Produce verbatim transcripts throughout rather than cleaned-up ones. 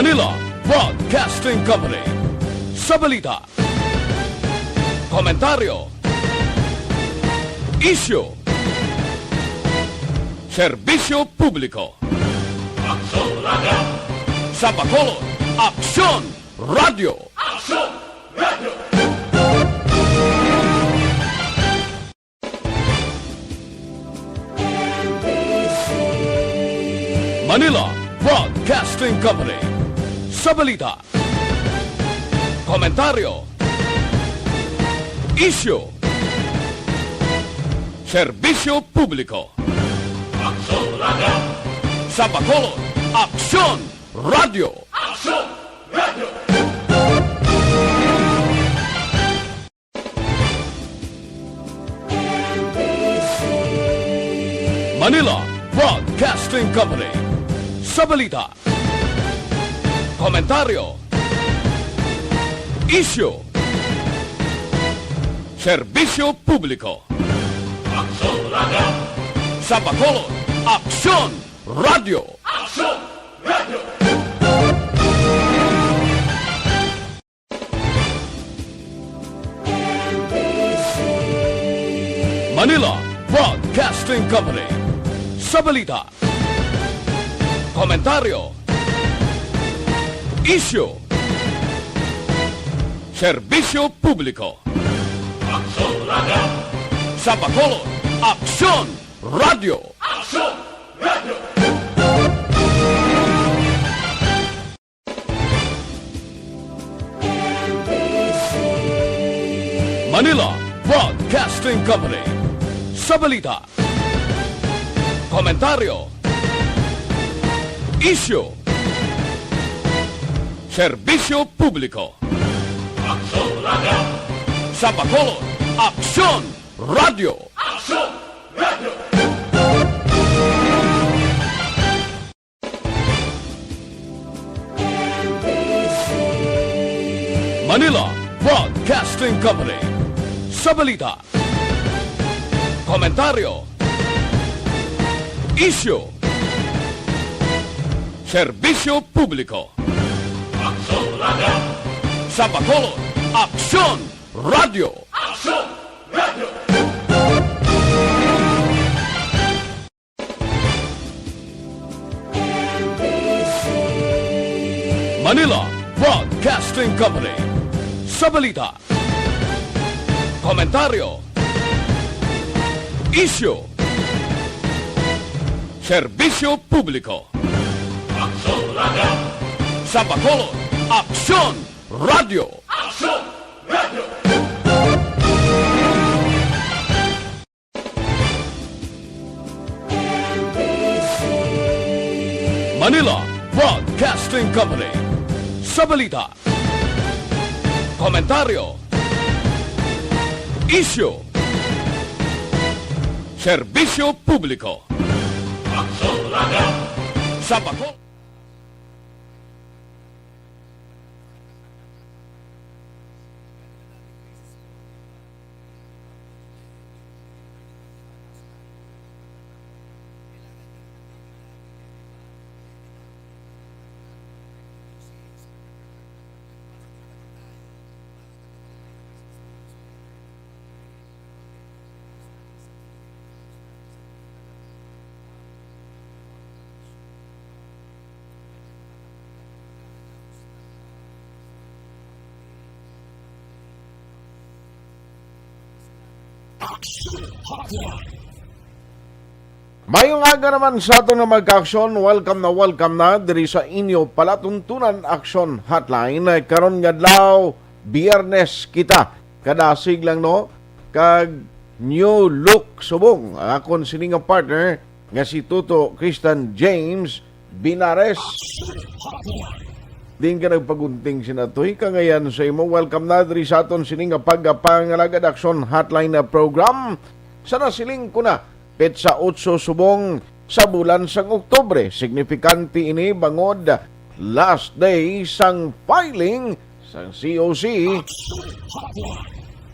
Manila Broadcasting Company. Sa balita, komentaryo, isyu, serbisyo publiko. Aksyon Radio. Sa Bacolod, Aksyon Radio. Aksyon Radio. Manila Broadcasting Company. Sa balita, komentaryo, isyu, serbisyo publiko. Aksyon Radio. Sa Bacolod, Aksyon Radio. Aksyon Radio. Manila Broadcasting Company. Sa balita, komentaryo, isyu, serbisyo publiko. Aksyon Radio. Sa Bacolod, Aksyon Radio. Aksyon Radio. Manila Broadcasting Company. Sa balita, komentaryo, isyu, serbisyo publiko. Aksyon Radio. Sa Bacolod, Aksyon Radio. Aksyon Radio. Manila Broadcasting Company. Sa balita, komentaryo, isyu, serbisyo publiko. Aksyon Radio. Sa Bacolod, Aksyon Radio. Aksyon Radio. Manila Broadcasting Company. Sa balita, komentaryo, isyu, serbisyo publiko. Aksyon Radio. Sa Bacolod, Aksyon Radio. Aksyon Radio. Manila Broadcasting Company. Sa balita, komentaryo, isyu, serbisyo publiko. Aksyon Radio. Sa Bacolod, Aksyon Radio. Aksyon Radio. Manila Broadcasting Company. Sa balita, komentaryo, isyu, serbisyo publiko. Aksyon Radio. Sa Bacolod. Mayong aga naman sa aton nga magka-aksyon. Welcome na welcome na diri sa inyo palatuntunan Aksyon Hotline. Karon nga adlaw, Biyernes kita. Kadasig lang, no? Kag new look subong ang akon sini nga partner nga si Tuto Christian James Binares. Din ka nagpagunting, sinatoy, kangayan sa imo. Welcome na diri sa aton sini nga pagpangalagad Aksyon Hotline na program. Sa nasiling ko na, petsa otso subong sa bulan sang Oktubre. Signifikante ini bangod last day sang filing sang C O C.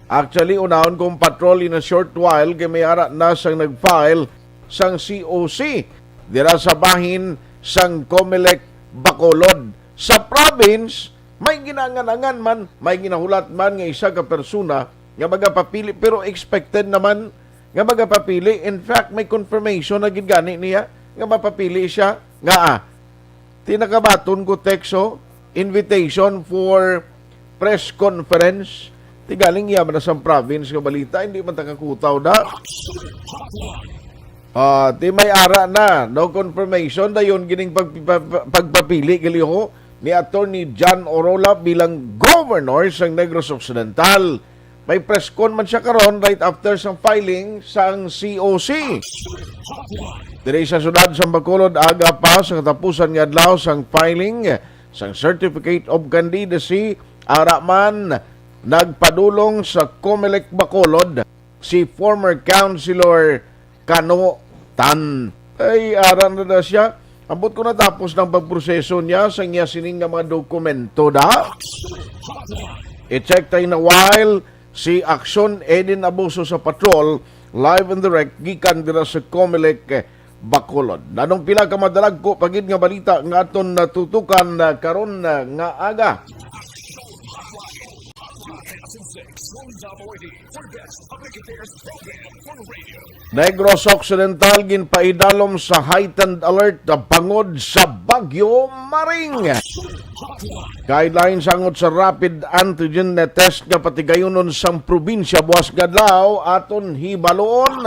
Actually, unahon kong patrol in a short while kay may ara na sang nag-file sang C O C dira sa bahin sang Comelec Bacolod. Sa province, may ginangan-angan man, may ginahulat man nga isa ka persona nga magapapili, pero expected naman nga magapapili. In fact, may confirmation na gid gani niya nga mapapili siya. Nga, ah, tinakabaton ko text, oh, invitation for press conference. Ti galing iya man na sa province nga balita, hindi man takakutaw da. Ah, ti may ara na, no confirmation dayon gining pag, pag, pagpapili gali ho ni Attorney John Orola bilang governor sang Negros Occidental. May press con man siya karon right after sang filing sang C O C. Diri sa siyudad sang Bacolod, aga pa sa katapusan nga adlaw sang filing sang Certificate of Candidacy, ara man nagpadulong sa Comelec Bacolod si former Councilor Kano Tan. Ay, ara na na siya. Ambot ko natapos ng pagproseso niya sa iya sining nga mga dokumento da. I-check tayo na while si Aksyon Eden Abuso sa Patrol, live and direct, gikan dira sa Comelec, Bacolod. Nanong pila ka madalagko pa gid nga balita nga aton natutukan, ah, karon, ah, nga aga. Negros Occidental ginpaidalom sa heightened alert bangod sa Bagyo Maring. Guidelines angot sa rapid antigen test nga patigayunon sang probinsya buwas nga adlaw aton hibaluon.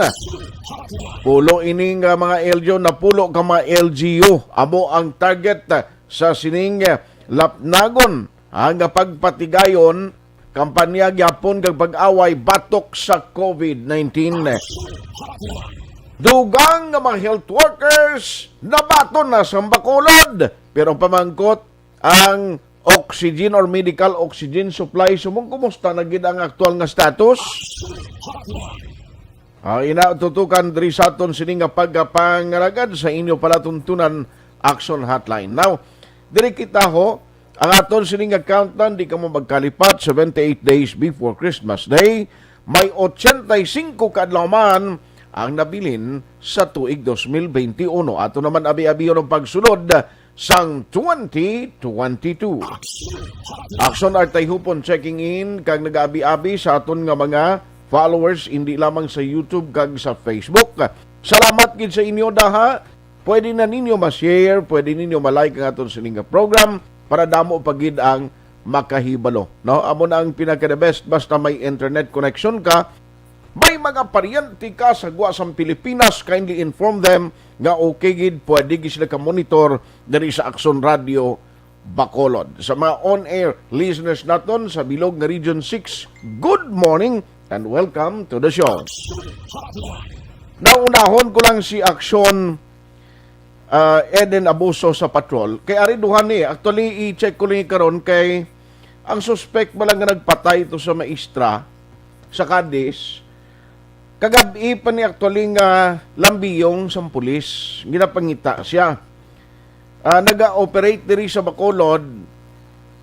Pulo ini nga mga L G U, napulo ka mga L G U amo ang target sa sining lapnagon, ah, nga pagpatigayon kampanya gyapon kag pag-away batok sa COVID nineteen. Dugang nga mga health workers nabaton na sa Bacolod, pero ang pamangkot, ang oxygen or medical oxygen supply, sumong kumusta na gid ang aktual nga status? Ah, ina tutukan diri sa aton sini nga pagpangalagad sa inyo palatuntunan Action Hotline. Now, diri kita ho, ang aton sini nga countdown, di kamo magkalipat, seventy-eight days before Christmas Day, may ochenta y cinco ka adlaw man ang nabilin sa tuig dos mil benti uno. Ato naman abi-abihon ang pagsulod sang twenty twenty-two. Action Artay Hupon checking in kag nagaabi-abi sa aton nga mga followers, hindi lamang sa YouTube kag sa Facebook. Salamat gid sa inyo daha. Pwede na ninyo ma-share, pwede ninyo ma-like ang aton sini nga program para damo pa gid ang makahibalo, no? Amo na ang pinaka the best, basta may internet connection ka, may mga paryente ka sa gwa sang Pilipinas, kindly inform them nga okay gid, pwede gid sila ka-monitor diri sa Action Radio Bacolod. Sa mga on-air listeners naton sa bilog nga Region six, good morning and welcome to the show. Naunahon ko lang si Action, ah, Eden Abuso sa patrol. Kay ari duha ni, actually, i-check ko lang karon kay ang suspect ba lang nga nagpatay to sa maestra sa Cadiz, kagab-i pa ni actually nga lambiyong sang pulis, ginapangita siya. Ah, naga-operate diri sa Bacolod,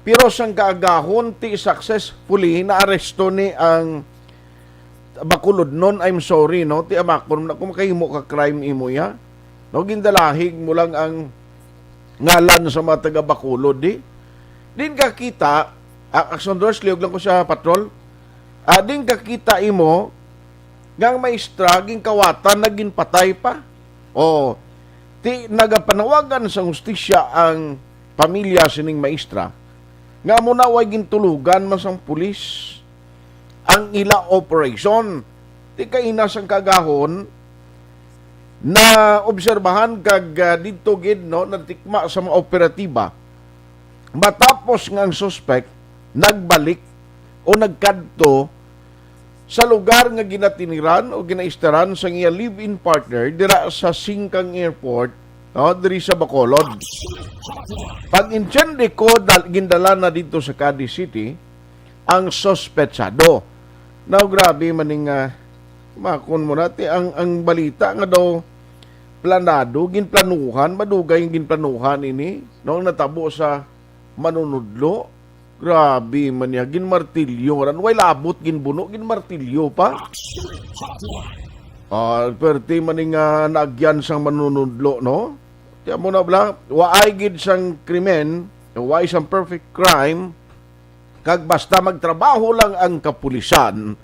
pero sang kaagahon ti successfully naaresto ni ang Bacolodnon. I'm sorry, no, ti amakon na kung makahimo ka crime imo ya, no, gindalahig mo lang ang ngalan sa mga taga Bacolod, di. Din ka kita, ah, Action Doors, liog lang ko sa patrol. Ah, din ka kita imo nga ang maestra ginkawatan na ginpatay pa. O, ti nagapanawagan sa hustisya ang pamilya sining maestra nga amo na way gintulugan man sang pulis ang ila operation. Ti kaina sang kagahon, naobserbahan kag, ah, didto gid, no, natikma sa mga operatiba matapos nga ang suspect nagbalik o nagkadto sa lugar nga ginatiniran o ginaistaran sang iya live-in partner dira sa Singkang Airport, no, diri sa Bacolod. Pag-intindi ko, dal-, gindala na didto sa Cadiz City ang suspetsado. Now, grabe man ning, ah, makon mo na, ti ang, ang balita nga daw planado, ginplanuhan, madugay ang ginplanuhan ini, no, ang natabo sa manunudlo. Grabe man niya, ginmartilyo nga ran. Way labot, ginbuno, ginmartilyo pa. Ah, perte man ni nga naagyan sang manunudlo, no? Tiyan mo na bala, waay gid sang krimen, Why isang perfect crime? Kag basta magtrabaho lang ang kapulisan,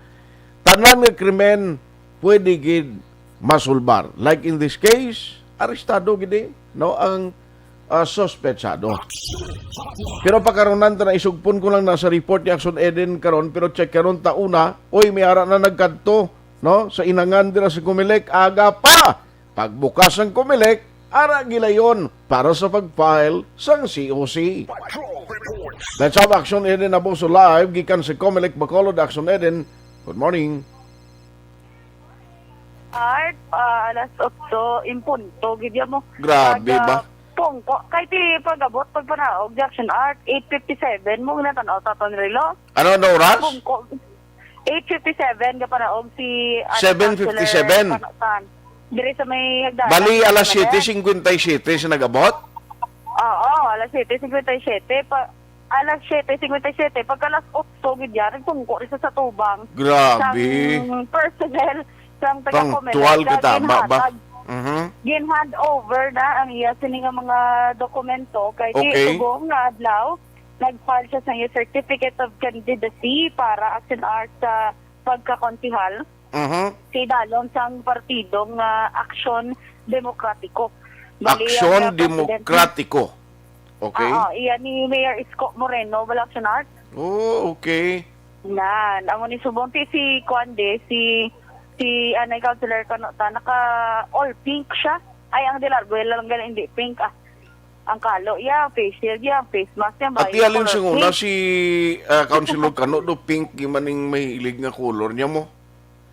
tanan nga krimen pwede gid masulbar. Like in this case, arestado gid, eh, no, ang, ah, suspetsado. Pero pakarunan ta na, isugpon ko lang na sa report ni Action Eden karon, pero check karon ta una, oy, may ara na nagkadto, no, sa inangan dira sa Comelec, aga pa. Pagbukas sang Comelec, ara gilayon para sa pag-file sang C O C. Let's have Action Eden Abuso live gikan sa Comelec Bacolod. Action Eden, good morning. Art, ah, alas otso in punto, gid mo. Grabe ba? Pungko, kay ti pag-abot, pagpanaog, Jackson Art, eight fifty-seven, mo ginatanaw sa aton relo. Ano na oras? Pungko, eight fifty-seven, gapanaog si, ano, Seven fifty-seven. Councilor Panotan. Diri sa may hagdanan. Bali, alas Ano yan? siyete cincuenta y siete sa nag-abot? Oo, alas siyete cincuenta y siete. Pa, alas siyete cincuenta y siete, pagka alas otso, gid yan, nagpungko rin sa, sa tubang. Grabe. Sang personnel, sang taga-Comelec, Punctual ka, tama ba? ginhatag. Mhm. Gin-hand over na ang iya sini nga mga dokumento kay Okay. Tugong nga adlaw, nag-file siya sa iya certificate of candidacy para Action Art sa pagkakonsihal. Mhm. Sa idalom sang partido nga Aksyon Demokratiko. Bali, Aksyon ang, uh, presidente- Demokratiko. Okay. Oo, iya ni Mayor Isko Moreno, wala, Action Art. Oh, okay. Nan, amo ni subong ti si Kuan de, si, si anay Councilor Kano, ta, naka all pink siya. Ay, ang Del Arbuela lang gani hindi pink, ah. Ang kalo, iya, face shield, iya, face mask, iya, At bayo, iyalin color sa una, pink. si ah, Councilor Kano, do pink, di man ning mahilig nga color niya mo.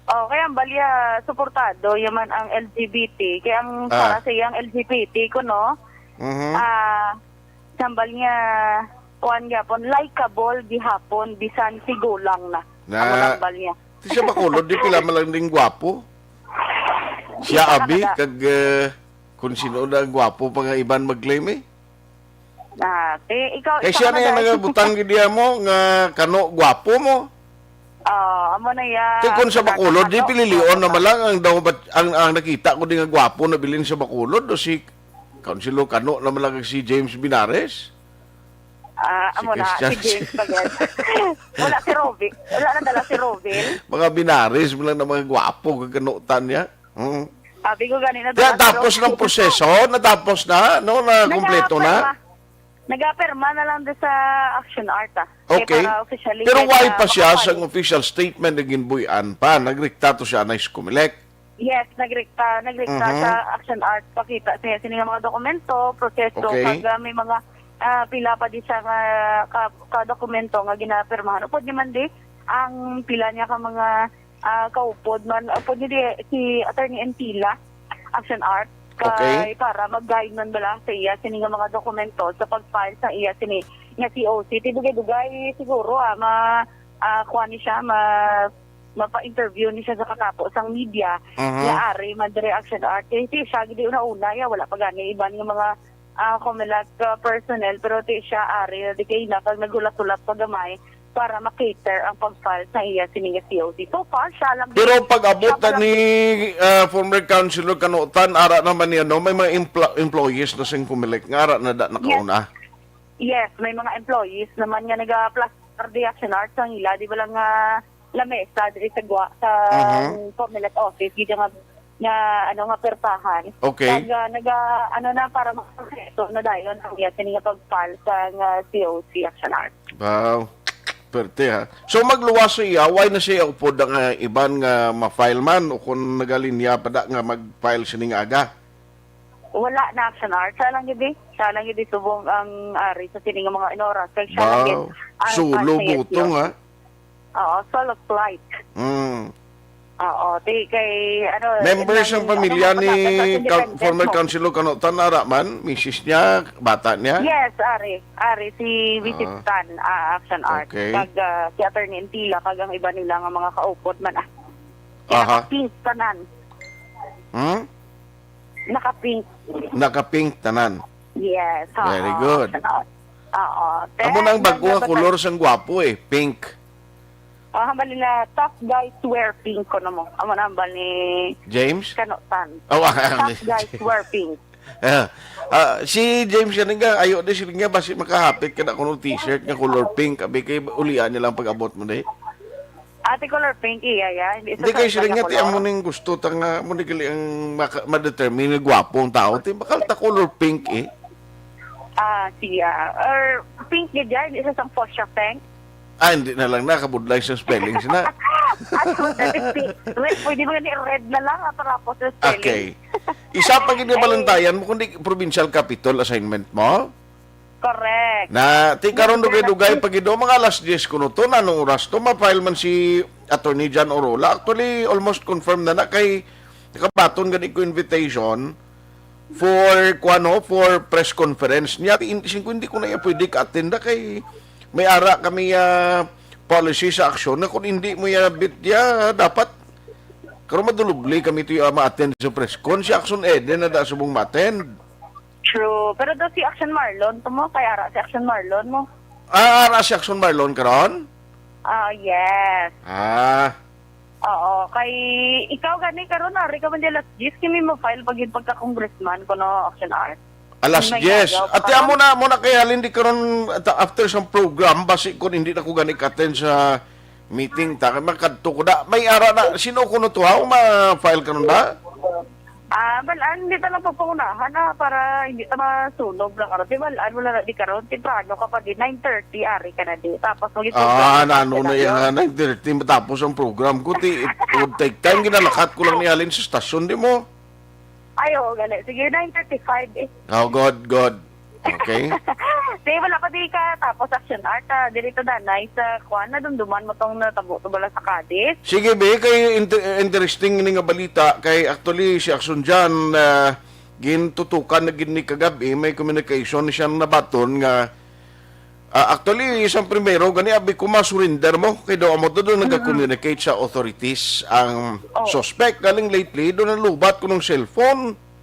Oh, kaya ang balya, suportado, yaman ang L G B T. Kaya ang Ah. para sa iyang L G B T ko, no? Mhm. Ah, sambal niya, kuan gyapon, likable gihapon, bisan sigulang na. Na- Ang sambal niya. Di siya Bacolod, di pila man lang ding gwapo. Siya, Isa ka abi, na. Kag, eh, kung sino na ang gwapo pa nga iban mag-claim, eh. Ah, te, ikaw, Kay isa siya ka na yung dahil. nagabutang gid mo nga Kano, gwapo mo. Oh, amo na ya. Kay kung sa Bacolod, di Ano? pililion naman lang ang daw bat-, ang, ang nakita ko di nga gwapo na bilin sa Bacolod, o si Councilor Kano naman lang, si James Binares. Ah, Si amo na, si Christian. James Baguel. Wala si Robin. Wala na dala si Robin. Mga Binares mo lang na mga gwapo, kag Kanotan niya. Mm. Sabi ko ganina, Kaya dala si tapos Robin. Ng proseso, natapos na, no? Na kumpleto na. Nagapirma. Nagapirma na lang doon sa Action Art, ah. Okay. Para officially, Pero kaya why na pa siya sa makapal- official statement na ginbuy-an pa? Nagrekta to siya na sa Comelec. Yes, nagrekta, nagrekta Mhm. sa Action Art. Pakita siya sini nga mga dokumento, proseso, Okay. kag, ah, may mga ah, pila pa di siya nga ka, ka dokumento nga ginapirmahan. Upod ni man di ang pila niya ka mga ah, kaupod man. Upod ni di si Attorney Entila, Action Art, kay Okay. para mag-guide man bala sa iya sini nga mga dokumento sa pag-file sa iya sini nga C O C. Ti dugay-dugay siguro, ah, ma, ah, kuha ni siya, ma, mapa-interview ni siya sa kakapo sang media Mhm. nga ari man diri Action Art. Kay ti siya gid una-una, ya, wala pa gani iban nga mga ah, Comelec, ah, personnel, pero ti siya ari di kay na kag naghulat-hulat pa gamay para ma-cater ang pag-file sa iya sini nga C O C. So far, siya lang Pero din. pag-abot Siya pa lang ni ah, former Councilor Kanotan, ara naman niya, no? May mga empl- employees na sing Comelec nga ara na da nakauna. Yes, may mga employees naman nga naga-plaster di Action Arts ang ila, di ba lang nga lamesa diri sa gwa sa Mhm. Comelec office, gid nga, nga, ano, nga pertahan. Okay. Kag, ah, naga, ano na, para makaproseso na dayon ang iya sini nga pag-file sa nga C O C Action Arts. Wow. Perte, ha. So magluwas sa iya, why na siya upod ang ah, iban nga ma-file man o kung nagalinya pa da nga mag-file sini nga aga? Wala na Action Arts. Siya lang gid, eh. Siya lang gid subong ang ari sa sini nga mga inoras. Kay siya lang gid Wow. ang Solo ang butong, ha? Oo, solo flight. Mm. Oo, ti kay ano, Members nang- ng pamilya ano, ni pagkatapos sa Ka- independent former mo. Councilor Kanotan, ara man, misis niya, bata niya? Yes, ari, ari si Missus Ah. Tan, ah, Action Art. Okay. Kag ah, si Attorney Entila, kag ang iba nila nga mga kaupod man, ah. Aha. Pink tanan. Hmm? Naka-pink. Naka-pink tanan. Yes. Very Oo, good. Action Art. Oo. Amo na ang Then, bago nga nagbabatag- kulor sang gwapo eh, pink. Ah, hambal nila, tough guys wear pink ko na mo. Amo na hambal ni James? Kanotan. Oh, ah, Tough guys wear pink. Ah, ah, si James gani nga, ayo di siya nga, basi makahapit ka na kuno t-shirt nga color pink, abi kay ulian niya lang pag-abot mo di. Ate, color pink, iya, ya. Hindi Hindi sa kay sa siya nga, kanya ti amo color. Ning gusto ta nga, mo ni gali ang maka-, ma-determine nga gwapo ang tao. Ti, bakal ta color pink eh. Ah, siya. Or pink gid yan, isa sang fuchsia pink. Ah, hindi na lang nakabudlay sa spelling sina. At kung dati pink, red, pwede mo gani red na lang, ah, para po sa spelling. Okay. Isa pa gid nga Ay. Balantayan mo, kundi provincial capital assignment mo? Correct. Na, ti karon Yes, dugay-dugay yes. Pa gid, oh, mga alas diyes kuno to, na anong oras to, ma-file man si Attorney John Orola. Actually, almost confirmed na na kay nakabaton gani ko invitation for, kuano, for press conference niya. In, sin-, hindi ko na iya pwede ka-attenda kay may ara kami, ah, policy sa aksyon na kung hindi mo iya bitya, dapat karon madulubli kami to, ah, ma-attend sa press con. Si Action Eden na da subong ma-attend. True. Pero daw si Action Marlon, to mo, kay ara si Action Marlon mo. Ah, ara si Action Marlon karon? Ah, yes. Ah. Oo, kay ikaw gani karon, ari ka man di alas diyes, kami mo-file pag yun pagka-congressman, kuno Action Art. Alas May diyes. Ate, amo na, amo na kay halin di karon, ta-, after sang program, basi kun hindi na ko gani ka-attend sa meeting, ta, makadto ko da. May ara na, sino kuno to, ha? O ma-file karon da? Ah, balaan, hindi ta lang pagpangunahan, ah, para hindi ta masunog lang, ano. Di balaan, wala na di karon, temprano ka pa di, nine thirty, ari ka na di. Tapos, mag-, Ah, nano na yung, ah, nine thirty, matapos ang program ko, ti, it would take time, ginalakat ko lang ni Alin sa stasyon, di mo? Ay, oo, gali. Sige, nine thirty-five eh. Oh, good, good. Okay. Di, wala pa di ka tapos Action Art, ah, diri to danay sa kuan, nadumduman mo tong natabo to bala sa Cadiz. Sige, be, kay inter-, interesting ni nga balita, kay actually si Action John, ah, gintutukan na gid ni kagabi, may communication siyang nabaton nga, ah, actually, isang primero, gani abi ko ma-surrender mo, kay daw amo to doon nagka-communicate sa authorities ang Oo. Suspect. Galing lately, doon nalubat ko ng cellphone.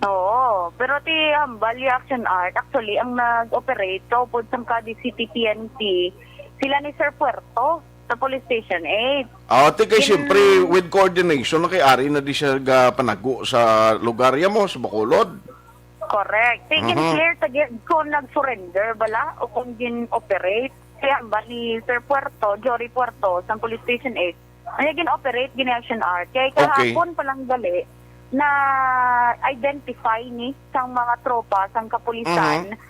Oo, pero ti hambal ni Action Art, actually, ang nag-operate kaupod sang Cadiz City P N P, sila ni Sir Puerto sa Police Station eight. Ah, ti kay Gin- siyempre, with coordination na kay ari na di siya ga panago sa lugar ya mo, sa Bacolod. Correct. Ti Mhm. Gin-clear ta gid kung nag-surrender bala o kung gin-operate. Kaya ba ni Sir Puerto, Jory Puerto, sa Police Station eight, kaya gin-operate gini Action Art. Kaya Okay. Kahapon pa lang gali na identify ni sang mga tropa sang kapulisan Mhm.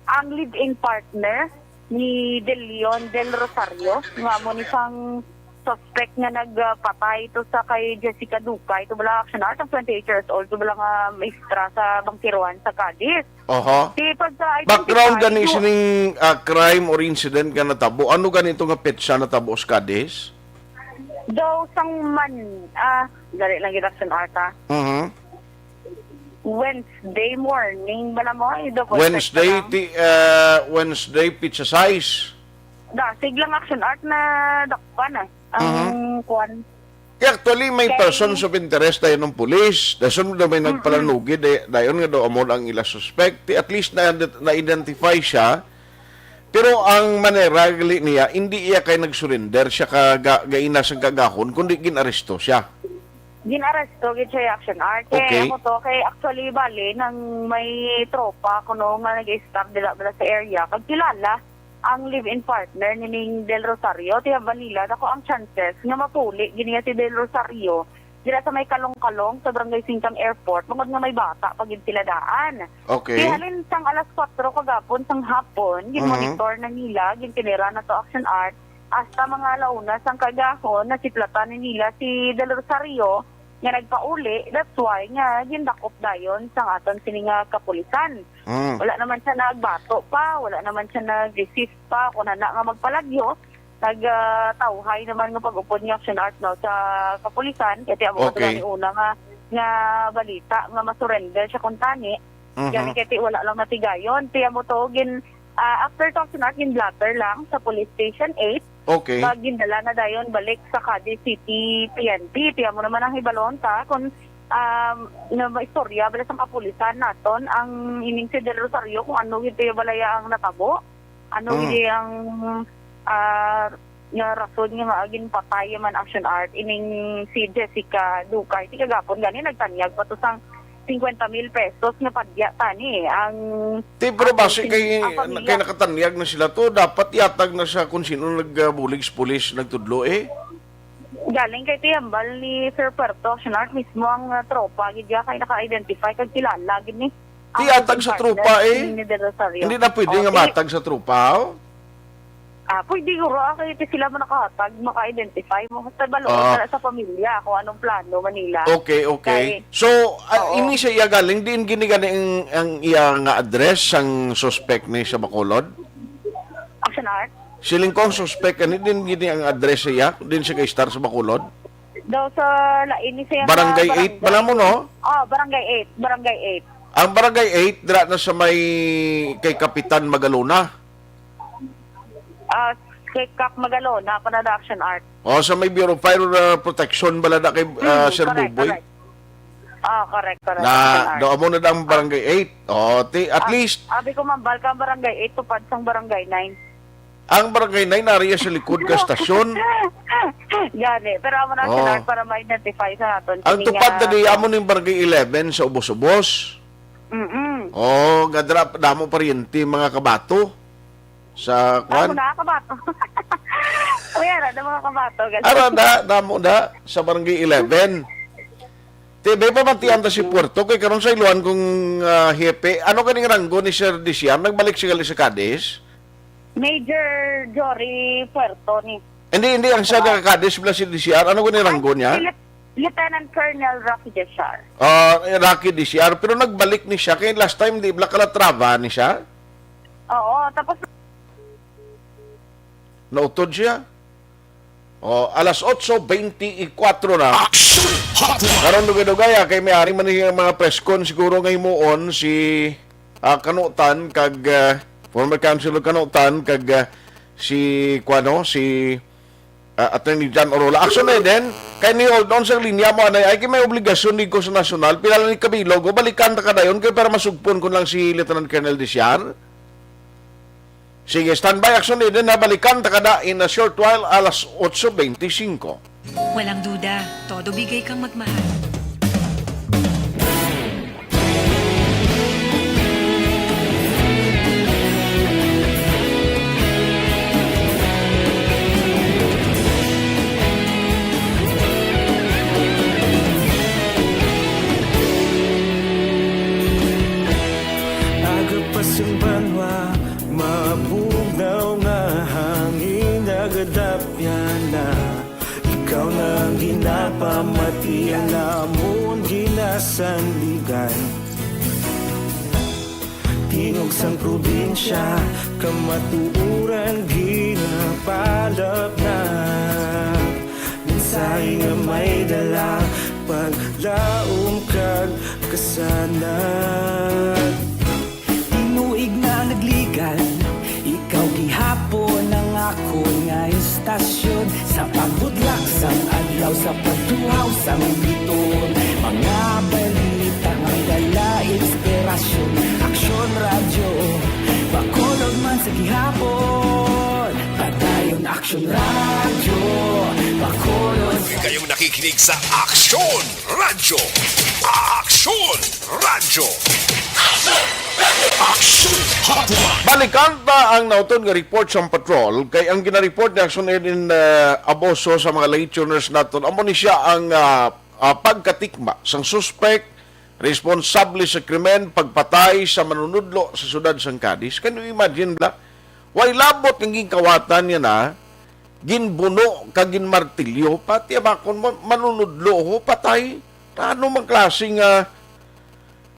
ang live-in partner ni De Leon Del Rosario, nga mo ni sang suspect nga nagpatay to sa kay Jessica Duca. Ito bala Action Art, ang twenty-eight years old, ito bala nga maestra sa Bangkiruan sa Cadiz. Oho. Di pagka-identify Background gani yung sining, ah, crime or incident nga natabo. Ano gani ito nga petsa natabo sa Cadiz? Daw sang man, ah, dali lang gid Action Art, ah. Mhm. Wednesday morning, bala mo, ay, daw Wednesday, Wednesday, ti, ah, Wednesday, pizza size. Dasig lang Action Art na dakpan, ah. Ang Mhm. Kuan. Eh, actually, may Kay persons of interest dayon ng pulis. Dason daw may Mm-mm. Nagpalanugi day-, dayon nga daw amo ang ila suspect. Ti at least na, na-identify siya. Pero ang manera gali niya, hindi iya kay nag-surrender siya ka ga-, gaina sa kagahon, kundi gin-aresto siya. Gin-aresto gid siya, Action Art. Kay Okay. Amo to, kay actually, bali, nang may tropa kuno nga nag-stop dila, dila sa area, kag kilala ang live-in partner ni Ning Del Rosario, ti hambal nila, dako ang chances nga mapuli gid niya si Del Rosario dira sa may Kalong-Kalong sa Barangay Singkang Airport, bangod nga may bata pa gid sila daan. Okay. Ti halin sang alas kuwatro kagapon sang hapon, Mhm. Gin-monitor na nila, gintinira na to Action Art, hasta mga ala una sang kagahon, nasiplatan na nila si Del Rosario nga nagpauli, that's why nga gindakop dayon sang aton sini nga kapulisan. Mm. Wala naman siya nagbato pa, wala naman siya nag-resist pa, kung ana nga magpalagyo, nag, ah, tawhay naman nga pag-upod ni Action Art, no, sa kapulisan, kay ti amo Okay. Una nga, nga balita nga masurrender siya kung tani. Mhm. Gani kay ti wala lang natigayon. Ti amo to, gin, ah, after to, Action Art, gin-blotter lang sa Police Station eight. Okay. Pag gindala na dayon balik sa Cadiz City P N P. Ti amo naman ang hibalon ta kung, um, na maistorya bala sa kapulisan naton ang ining si Del Rosario kung ano gid bala ya ang natabo. Ano Mm. gid ang, ah, nga rason nga, nga ginpatay man Action Art ining si Jessica Ducay. Ti kagapon gani nagtanyag pa to sang singkwenta mil pesos nga padya tani ang Ti, pero ang base sin-, kay, ang pamilya. Kay nakatanyag na sila to, dapat ihatag na sa kung sino nagbulig sa pulis, nagtudlo eh. Galing kay tiyambal ni Sir Puerto, Action Art, mismo ang, ah, tropa, gid ya, kay naka-identify kag kilala gid ni. Ang Ihatag sa partner tropa, eh. Ni Del Rosario. Hindi na pwede nga Okay. Matag sa tropa, oh? Ah, pwede guro, ah, kay sila man nakahatag, maka-identify mo. Sa balo, Ah. sa, sa pamilya, kung anong plano, Manila. Okay, okay. Kay So, ah, Oo. Ini sa iya galing, diin gini gani ang, ang iya nga address, ang suspect ni sa Bacolod? Action Art? Siling ko ang suspect, ani, diin gini ang address sa iya, diin sa kay Star sa Bacolod? Daw sa lain ni siya nga Barangay eight barangay. Bala mo, no? Oh, Barangay eight, Barangay eight. Ang Barangay eight, dira na sa may kay Kapitan Magalona. Ah, kay Kap Magalona, pa na Action Art. Oh, sa may Bureau of Fire, uh, Protection, bala na kay, uh, Mm, Sir correct, Buboy. Correct. Ah, correct, correct, Na, Action Art. Do amo na ang Barangay eight. Oh, ti, at Ah, least abi ko, mambal ka ang Barangay eight, tupad sang Barangay nine. Ang Barangay nine, nariya sa likod ka stasyon. Gani, pero amo na, Action Oh. Art, para ma-identify sa naton. Ang Sige tupad nga. Na di, amo ning Barangay eleven sa Ubos-Ubos. Mm-mm. Oh, gadra, damo paryente, mga kabato. Sa Amo kwan? Na, kabato. Uy, ara na, mga kabato, gali. Ara na, damo na, sa Barangay eleven. Ti, may pamatian ta si Puerto, kay karon sa iluan kong, ah, hepe. Ano ganing ranggo ni Sir Disiar? Nagbalik siya gali sa Cadiz? Major Jory Puerto ni. Hindi, hindi, ang siya Ano? Naka-Cadiz pala si Disiar. Ano ganing ranggo niya? Ay, si Lieutenant Colonel Rocky Disiar. Ah, eh, Rocky Disiar. Pero nagbalik ni siya. Kay last time, di ba, Calatrava ni siya? Oo, tapos Nautod siya. Oh, alas otso beintikwatro na. Action Hotline! Karon, dugay-dugay, ah, kay may ari man ni mga press con siguro nga himuon si, ah, Kanutan kag, ah, former Councilor Kanutan kag, ah, si, kuano, si, ah, Attorney John Orola. Action na din. Kay ni hold on sa linya mo, anay, ay kay may obligasyon ni ko sa nasyonal. Pila lang ni kabilog, o balikan ta ka dayon kay para masugpon ko lang si Lieutenant Colonel Disiar. Sige, standby, Action Eden, ha. Balikan ta ka na in a short while, alas otso beintisinko. Walang duda, todo bigay kang magmahal. Aga pa sang banwa, mabugnaw nga hangin nagadapyan na. Ikaw na ang ginapamati, ang amon ginasandigan. Tingog sang probinsya, kamatuoran ginapalapnap. Mensahe nga may dala, paglaom kag kasanag. Tinuig na nagligan, ikaw gihapon ang akon nga istasyon. Sa pagbudlak sang adlaw, sa pagtuhaw sang biton, mga balita nga dala inspirasyon. Aksyon Radyo Bacolod man sa gihapon. Padayon Aksyon Radyo Bacolod. Kayong nakikinig sa Aksyon Radyo. Aksyon Radyo. Action Hotline. Balikan ta ang nauton nga report sa patrol, kay ang ginareport ni Action Aid in, uh, Abuso sa mga late tuners naton, amo ni siya ang, uh, uh, pagkatikma sang suspek responsable sa krimen, pagpatay sa manunudlo sa siyudad sang Cadiz. Can you imagine, bla? Way labot nga ginkawatan niya na, ginbuno kag ginmartilyo, pati abakon mo, manunudlo ho, patay. Ano mang klase nga,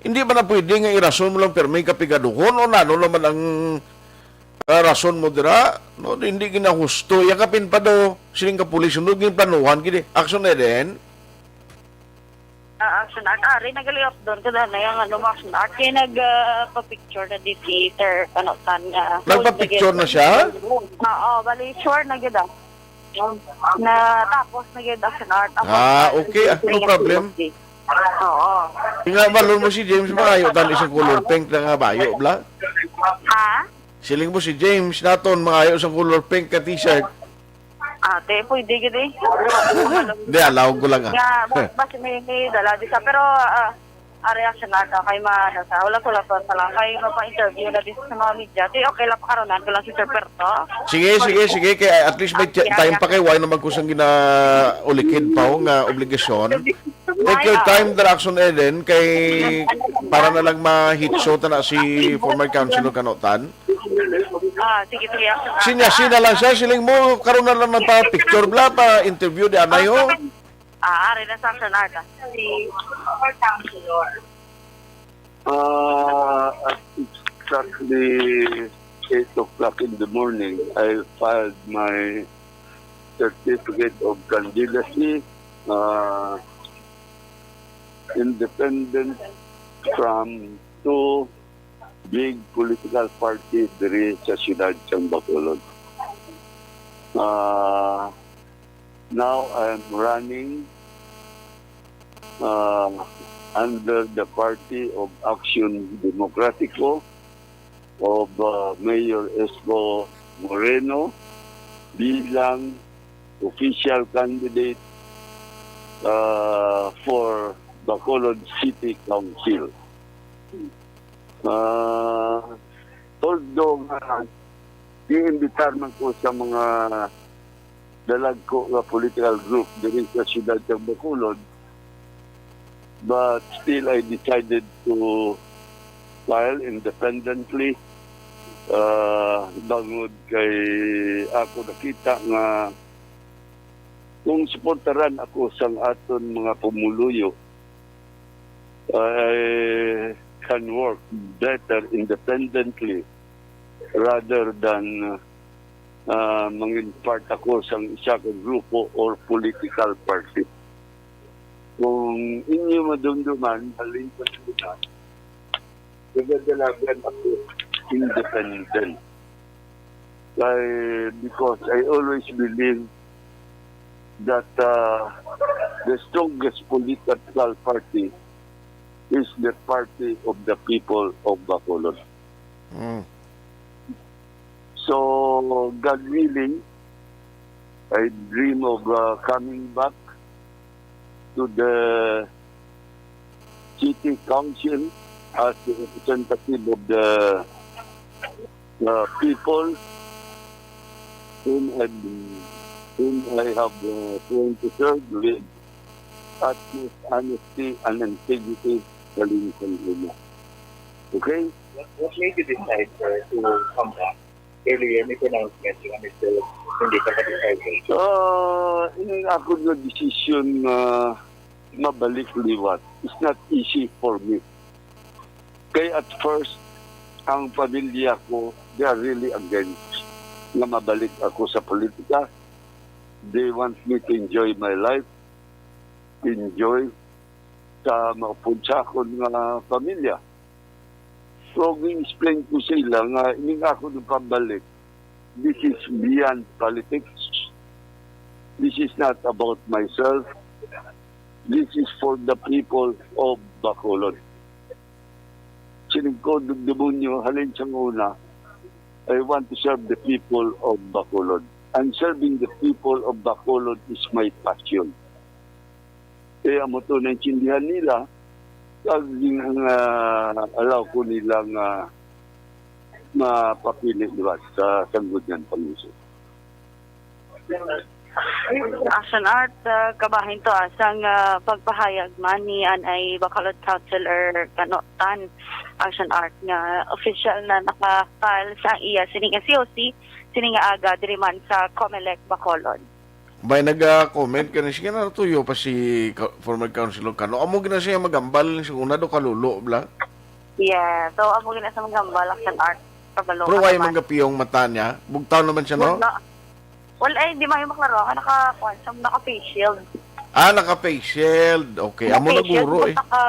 hindi man na pwede nga irason mo lang pirmi kapigaduhon o nano naman ang, ah, rason mo dira? No, hindi ginahusto. Yakapin pa daw, siling ka pulis, no, ginplanuhan, gini. Action na din. Ah, Action Art. Ari, nag-liop doon. Kada na yung ano, Action Art. Kaya nag, ah, pa-picture na di si Sir, ano, Tan, ah, Nagpa-picture na siya? Oo, bali, sure na gid, ah. Na tapos na gid, Action Art. Ako, Ah, okay, ah, no problem. Oo. Nga, balon mo si James, maayo tan isang color pink na nga bayo, bla? Ha? Siling mo si James naton, maayo sa color pink ka t-shirt. Ate, pwede gid eh. Di, allow ko lang, ah. Nga, bas, bas may, may dala di sa, pero, ah, Ari, Action Art, okay, ma-, ano, sa, wala ko lang sa lang, kay mapa-interview na din sa mga media. Di, okay lang, pakaronan ko lang si Sir Perto. Sige, sige, sige. Kay at least may ti- time pa kay why naman ko sang ginaulikid pa ho nga obligasyon. Take your time, Daraxon Eden, kay para na lang ma-hitso ta na si former councilor Kanotan. Ah, sige, sige, Action Art. Sinya, sina lang siya, siling mo, karon na lang nagpa-picture bla, pa-interview di anay ho. Ah, ari na sa Action Art. Ah. Si former councilor. Uh, at exactly eight o'clock in the morning, I filed my certificate of candidacy, uh, independent from two big political party diri sa siyudad sang Bacolod. Uh, now I'm running uh, under the Party of Action Democratico of uh, Mayor Esco Moreno bilang official candidate uh, for Bacolod City Council. Uh, although nga, uh, giimbitar man ko sa mga dalagko nga political group diri sa siyudad sa Bacolod, but still I decided to file independently uh, bangod kay ako nakita nga kung suportaran ako sang aton mga pumuluyo, I can work better independently rather than uh, mangin part ako sang isa ka grupo or political party. Kung inyo madumduman, halin sa sila, nagadalagan ako independent. Kay, because I always believe that uh, the strongest political party is the party of the people of Bacolod. Mm. So, God willing, I dream of uh, coming back to the city council as the representative of the uh, people whom I, whom I have uh, sworn to serve with utmost honesty and integrity sa lingkod nila. Okay? What, what made you decide, sir, to come back? Earlier, may pronouncement nga Mister hindi ka satisfied. Uh, ining ako nga decision nga mabalik liwat, it's not easy for me. Kay at first, ang pamilya ko, they are really against nga mabalik ako sa politika. They want me to enjoy my life, enjoy sa maupod sa akon nga pamilya. So, gi-explain ko sa ila nga ining ako nga pabalik, this is beyond politics. This is not about myself. This is for the people of Bacolod. Siling ko, demonyo, halin sa una, I want to serve the people of Bacolod. And serving the people of Bacolod is my passion. Kaya mo to naintindihan nila, kag uh, allow ko nila nga mapapili liwat sa sangguniang panguso. Action Art, uh, kabahin to asang uh, pagpahayag man ni Anay Bacolod Councilor Kanotan. Action Art nga official na naka-file sa iya sini nga C O C, sini nga aga diri man sa Comelec Bacolod. May naga-comment ka na siya na tuyo pa si former councilor Kano. Amo gina siya magambal sa una do kalulo bla. Yeah, so amo gina sa magambal ang art kabalo. Pero why magapiyong mata niya? Bugtaw naman siya, no? Wala. Well, ay, di mayo maklaro. Naka, kuwan, naka face shield. Ah, naka face shield. Okay, amo na guro eh. Naka,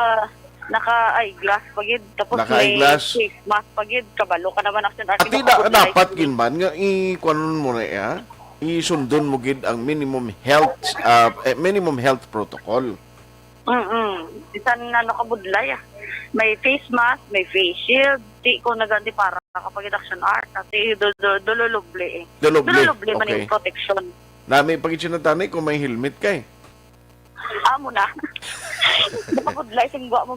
naka eyeglass pagid. Tapos naka eyeglass. Face mask pagid. Kabalo ka naman, action art. Ati da, dapat gin man nga i-kuwan mo na iya. Isundon mo gid ang minimum health uh, minimum health protocol. Mm. Bisan ano ka budlay ah. May face mask, may face shield. Di ko nagandi para kapag action art. Kasi do, do, dululubli eh. Dulubli. Dululubli okay. Man yung protection. Nami pag itinatani kung may helmet kay. Amo na. Nakabudlay sing gwa mo.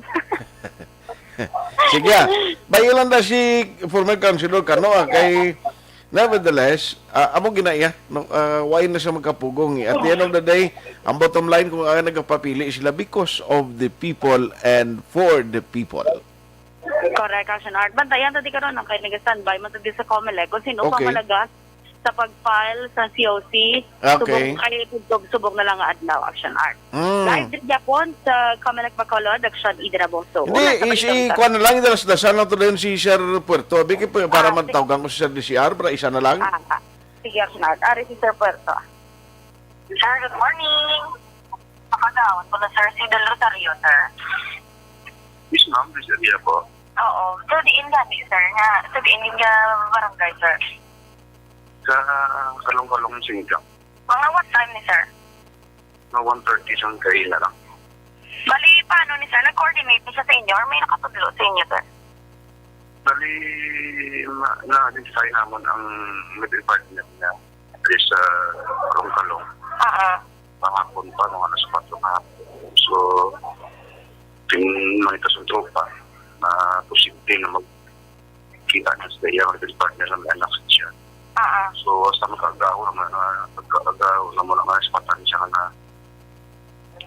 Sige, ah. Bayo lang na si former Councilor Cano, ah, kay nevertheless, ah, amo ginaiya, no? Ah, why na siya magkapugong, eh? At the end of the day, ang bottom line, kung ang nagapapili sila because of the people and for the people. Correct, Action Art. Bantayan ta di karon ang kay nag-standby man ta di sa Comelec kung sino pa Okay. malagas sa pag-file sa C O C. Okay. Subong kay subong na lang nga adlaw, Action Art. Mm. Live din gyapon sa Comelec Bacolod, Action Eden Aboso. Hindi, Una sa isi, balita. Kuan na lang, idalas-dasan lang to dayon si Sir Puerto. Abi, kay pa-, para Ah, sige. matawgan ko si Sir D C R, para isa na lang. Ah, ah. Sige, Action Art. Ari si Sir Puerto. Sir, good morning. Makadaon ko na, sir, si Del Rosario, sir. Yes, ma'am. Please, area po. Oo. So, diin gani, sir, nga, so, diin nga barangay, sir? Sa Kalong-Kalong, Singkang. Mga what time ni, sir? Mga one thirty sang kaila lang. Bali, paano ni, sir? Nag-coordinate ni siya sa inyo or may nakatudlo sa inyo, sir? Bali, ma-, na-identify namon ang middle partner niya diri sa Kalong-Kalong. Oo. Pangapon pa, mga alas kwatro nga hapon. So, tin-, mangita sa tropa na posible na magkita na sa iya, ang middle partner na may anak siya. Oo. So, hasta magkaagaw naman, ah, magkaagaw naman ang alas kwatro siya na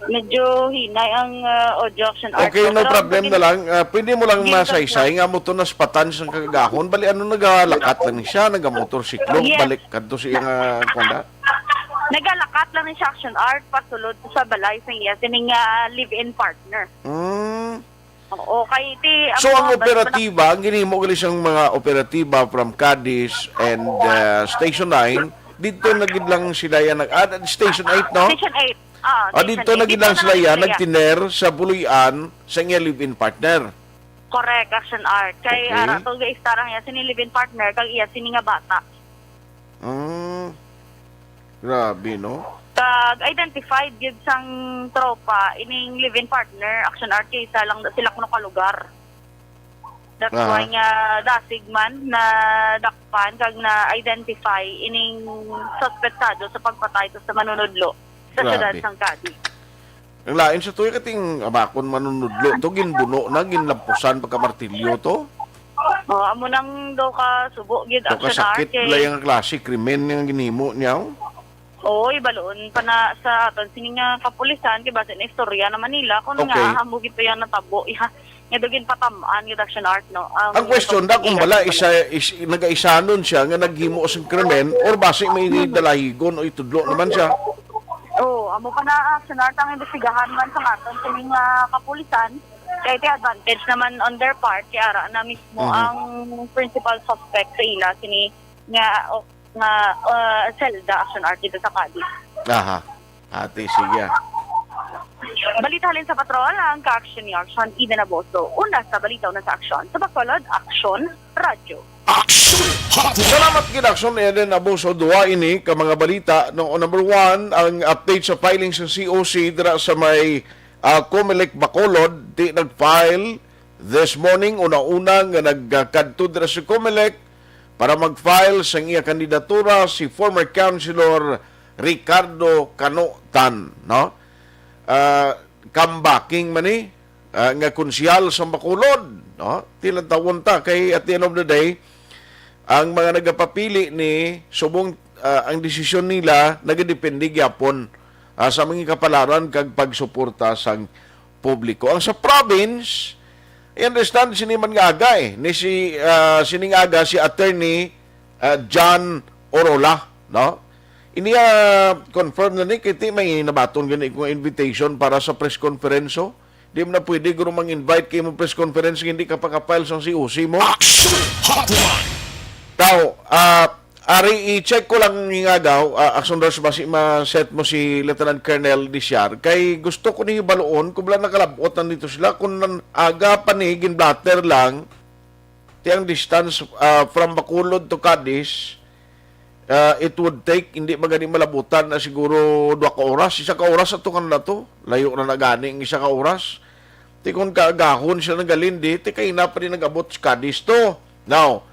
Medyo hinay ang, ah, audio, Action Art, Okay, no? No Pero ang problem pagin-, na lang. Ah, pwede mo lang gin-, masaysay nga mo to naspatan sa kagahon. Bali, ano, nagalakat lang siya, nagamotorsiklo, Yes. balik kadto sa iyang, ah, kunda? Nagalakat lang ni siya, Action Art, pasulod sa balay sa iya, sining, ah, live-in partner. Hmm. Oo, kay ti-, So, ang ang mga operatiba, ang ginhimo gali sang mga operatiba from Cadiz and, ah, Station nine, dito na gid lang sila yan nag-, ah, Station eight, no? Station eight. Ah, Ah, Station dito eight. na gid Dito lang na sila lang yan, sila. nagtiner sa Buluy-an sa iya live-in partner. Correct, Action Art. Kay Okay. ara to, guys, tarang iya sini live-in partner, kag iya sini nga bata. Mm. Grabe, no? Kag identified gyud sang tropa ining live-in partner, Action Art, kay isa lang sila kuno ka lugar. That's Aha. why nga dasig man na dakpan kag na-identify ining suspetsado sa pagpatay to sa manunudlo sa Grabe. siyudad sang Cadiz. Ang lain sa tuyo kating abakon manunudlo to, ginbuno na, ginlampusan pagka martilyo to. Oh, amo nang daw ka subo gid, Daw ka Action sakit Art, kay wala yung klase krimen nga ginhimo niya, oh. Oo, ibaloon pa na sa aton sini nga kapulisan, kay base na istorya naman nila kung Okay. nga amo gid to yung natabo, iha, nga daw ginpatamaan gid, Action Art, no? Ang Ang question da kung kapulisan bala nila. isa, is, nagaisanon siya nga naghimo sang krimen or basi may Hmm. dalahigon o itudlo naman siya. Oo, amo pa na, Action Art, ang imbestigahan man sa aton sini nga kapulisan. Kay ti advantage naman on their part, kay ara na mismo Mhm. ang principal suspect sa ila sini nga, o, nga, uh, selda, Action Art, dito sa Cadiz. Aha. Ate, sige, ah. Balita halin sa patrol, ang ka-action ni Action, Eden Aboso. Una sa balita, una sa aksyon. Sa Bacolod, Action Radyo. Action Hotline. Salamat gid, Action Eden Aboso. Duha ini ka mga balita. No, number one, ang update sa filing sa C O C dira sa may, ah, Comelec Bacolod. Di nag-file this morning, una-una nga nagkadto dira sa Comelec para mag-file sang iya kandidatura si former Councilor Ricardo Cano Tan, no? Ah, comebacking man ni, ah, nga konsehal sa Bacolod, no? Tilantawon ta kay at the end of the day, ang mga nagapapili ni subong, ah, ang desisyon nila nagadepende gyapon, ah, sa mga kapalaran kag pagsuporta sang publiko. Ang sa province, I understand, sini man nga aga, eh, ni si, ah, sining aga si Attorney, ah, John Orola, no? Ini, ah, confirm na ni, kay ti may nabaton gani kong invitation para sa press conference, oh. Di man na pwede, guro, mang-invite kay mo press conference, hindi ka pa ka-file sa C O C mo. Action Hotline. Daw, ah, Ari, i-check ko lang ning agaw, ah, Action Rush, basi ma-set mo si Lieutenant Colonel Disiar. Kay gusto ko ni hibaluon kung wala nakalabot nandito sila. Kung nan-, aga pa ni, gin-blotter lang, ti ang distance, ah, from Bacolod to Cadiz, ah, it would take, hindi magani malabutan na siguro dua ka oras. Isa ka oras ato kan na to. Layo na nagani ang isa ka oras. Ti kung kaagahon siya nagalindi, ti kay na pa rin nag-abot sa Cadiz to. Now,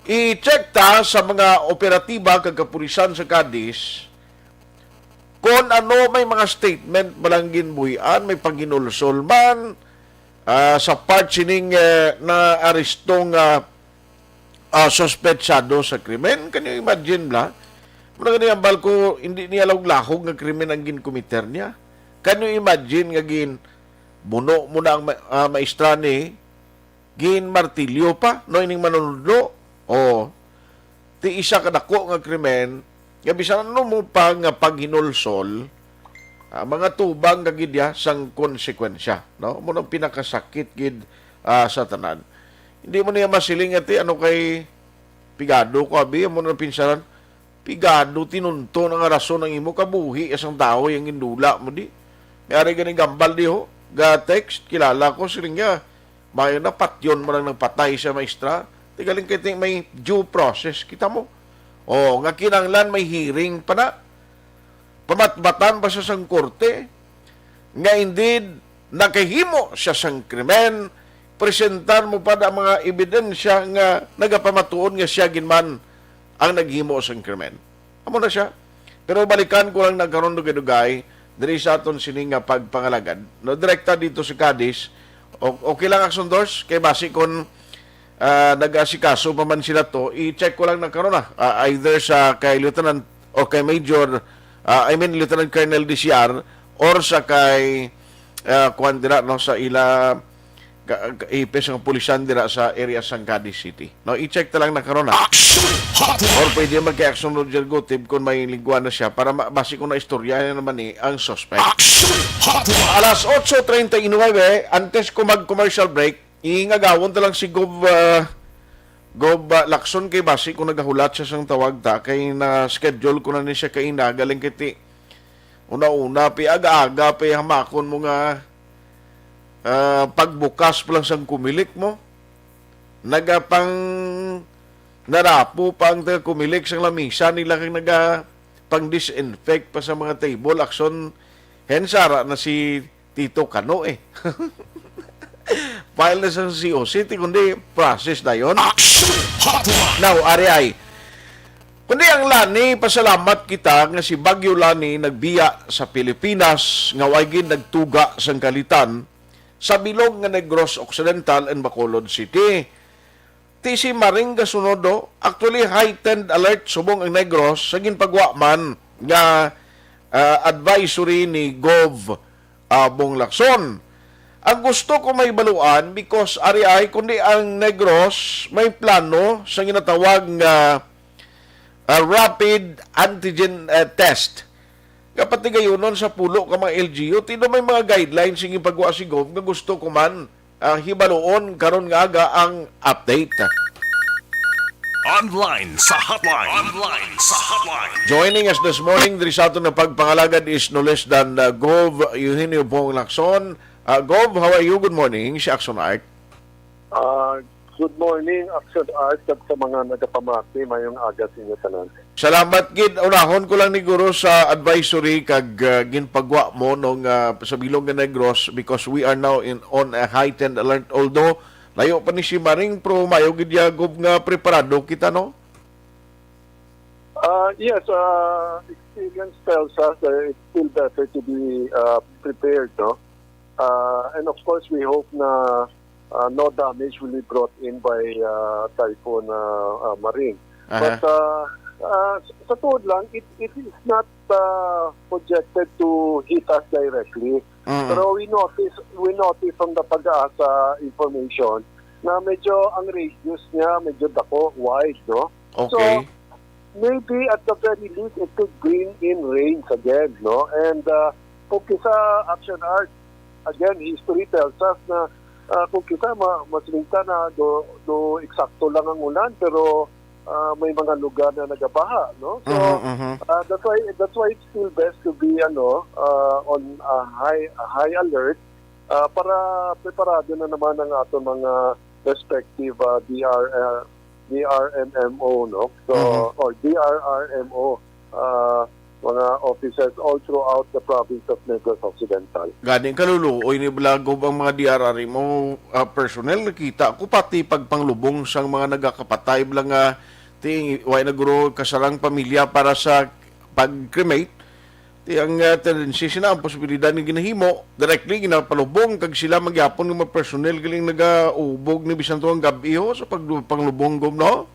i-check ta sa mga operatiba kag kapulisan sa Cadiz, Kon ano may mga statement ba lang ginbuhian, may paghinulsol man, ah, sa part sining, eh, naaresto nga, ah, suspetsado sa krimen. Can you imagine, bla? Muna gani ang balko, hindi niya lahog-lahog nga krimen ang ginkomiter niya. Can you imagine nga gin-, buno mo na ang ma-, ah, maestra ni, ginmartilyo pa, no, ining manunudlo? O, ti isa ka dako nga krimen, nga bisan ano mo pa nga paghinulsol, ah, mga tubang ka gid ya sang konsekwensya, no? Mo nang pinakasakit gid, ah, sa tanan. Hindi mo niya masiling nga ti ano kay pigado ko, abi, mo nang pinsaran, pigado tinunton ang rason ang imo kabuhi sang tawo yang gindula mo di. May ari gani gambal di ho, ga text, kilala ko, siling niya, mayo na patyon mo lang nagpatay sa maestra. Tigaling kay ting may due process, kita mo. O, nga kinahanglan may hearing pa na. Pamatbatan pa sa sang korte nga indeed nakahimo siya sang krimen, presentar mo pa ang mga ebidensya nga nagapamatuod nga siya gid man ang naghimo sang krimen. Amo na siya. Pero balikan ko lang nagkaron dugay-dugay diri sa aton sini nga pagpangalagad. No, direkta dito sa Cadiz. O-, okay lang, Aksyon Dors, kay basi kon, ah, nag-asikaso pa man sila to, i-check ko lang na karon na, ah, either sa kay Lieutenant o kay Major, ah, I mean, Lieutenant Colonel D C R or sa kay, ah, kuwan dira, no, sa ila ka, ka, ipis ang pulisan dira sa area sang Cadiz City. No, i-check ta lang na karon, ha? Action Hotline! Or pwede man kay Action Roger Gutib kung may lingwa na siya para ma-, basi kung naistorya na naman ni ang suspect. Action Hotline! Alas otso treinta y nueve, antes ko mag-commercial break, ingagawon ta lang si Gov, ah, Gov, ah, Lacson kay basi kung nagahulat siya sang tawag ta, kay na-schedule ko na ni siya kaina, galing kay ti, una-una, pi aga-aga, pi hamakon mo nga, ah, pagbukas pa lang sang kumilik mo, nagapang narapo pa ang taga-kumilik sang lamisa nila kag naga pang-disinfect pa sa mga table. Akson, hen sara na si Tito Kano eh. File na sa C O C, ti kundi process dayon. Action Hotline! Now, ari ay. Kundi ang Lani, pasalamat kita nga si Bagyo Lani nagbiya sa Pilipinas nga way gid nagtuga sang kalitan sa bilog nga Negros Occidental and Bacolod City. Ti si Maring gasunod, do. Actually, heightened alert subong ang Negros sa ginpagwa man nga, ah, advisory ni Gov, ah, Bong Lacson. Ang gusto ko mahibaluan, because ari ay kundi ang Negros may plano sa ginatawag nga, ah, rapid antigen, ah, test nga patigayunon sa pulo ka mga L G U. Ti do may mga guidelines nga ginpagwa si Gov nga gusto ko man, ah, hibaluon karon nga aga ang update. Online sa hotline. Online sa hotline. Joining us this morning diri sa aton nga pagpangalagad is no less than, uh, Gov Eugenio Bong Lacson. Uh, Gov, how are you? Good morning. Si Axon Art. Ah, good morning, Axon Art, at sa mga nagapamati. Mayong aga sa inyo tanan. Salamat gid. Unahon ko lang ni Guro sa advisory kag, uh, ginpagwa mo nung, uh, sa bilog nga Negros because we are now in, on a heightened alert. Although, layo pa ni si Maring, pero mayo gid ya, Gov, nga preparado kita, no? Uh, yes, uh, experience tells us that it's still better to be, uh, prepared, no? Uh, and of course, we hope na, uh, no damage will be brought in by, uh, Typhoon, uh, uh, Maring. Aha. But, uh, uh, sa tuod lang, it, it is not, uh, projected to hit us directly. Mm. Pero we notice, we notice from the PAGASA information na medyo ang radius niya medyo dako, wide, no? Okay. So, maybe at the very least, it could bring in rains again, no? And, uh, kung kisa, Action Art, again, history tells us na, uh, kung kisa, ma-, mas minsan na do, do eksakto lang ang ulan, pero, uh, may mga lugar na nagabaha, no? So, Mhm, mhm. uh, that's why, that's why it's still best to be, ano, uh, on a high, a high alert, uh, para preparado na naman ang ato mga respective, uh, D R, uh, D R M M O, no? So, Mhm. or D R R M O, uh, mga offices all throughout the province of Negros Occidental. Gani, kaluluoy ni bala, Gov, ang mga D R R M O, ah, personnel. Nakita ko pati pagpanglubong sang mga nagakapatay bala nga ti-, way na guro kasarang pamilya para sa pag-cremate. Ti ang, ah, tendency sina ang posibilidad nga ginahimo, directly ginapalubong kag sila man gihapon nga mga personnel galing nagaubog ni bisan to ang gab-i ho sa pag-, panglubong, Gov, no?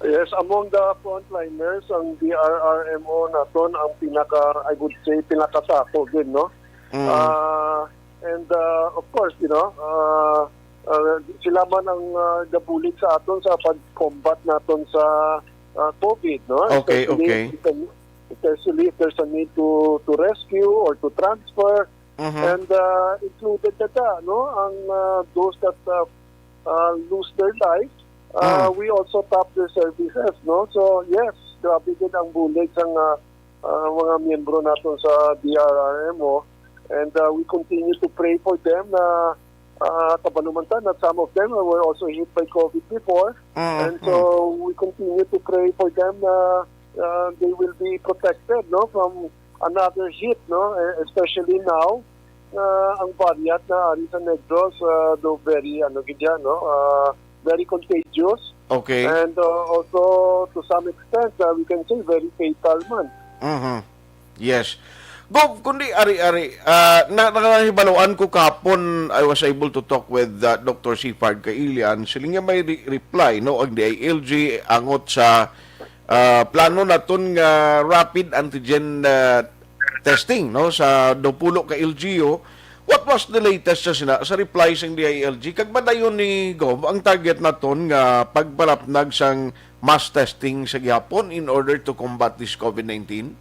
Yes, among the frontliners, ang D R R M O naton ang pinaka, I would say, pinakasako gid, no? Mm. Ah, and, ah, of course, you know, ah, ah, sila man ang, ah, gabulig sa aton sa pag-combat naton sa, ah, COVID, no? Okay, Especially okay. if, especially if there's a need to, to rescue or to transfer. Mhm. And, ah, included na ta, no? Ang, ah, those that, ah, ah, lose their life, ah, Mm. we also top their services, no? So, yes, grabe din ang bulig sang, ah, ah, mga miyembro naton sa D R R M O. And, ah, we continue to pray for them na, ah, kabalo man ta na some of them were also hit by COVID before. Mm, And so, mm. we continue to pray for them na, ah, they will be protected, no, from another hit, no, eh, especially now, ah, ang variant na ari sa Negros, ah, do very, ano, gid yan, no, ah, very contagious. Okay. And, uh, also, to some extent, uh, we can say very fatal man. Mhm. Yes. Gov, kundi ari-ari, ah, na, nahibaluan ko kahapon, I was able to talk with, uh, Doctor Sifard Kailian. Siling niya may re-, reply, no, ang D I L G angot sa, ah, plano naton nga rapid antigen, ah, testing, no, sa dupulo ka L G U. What was the latest sa sina, sa reply sang D I L G? Kag madayon ni Gov ang target naton nga pagpalapnag sang mass testing sa gihapon in order to combat this COVID nineteen?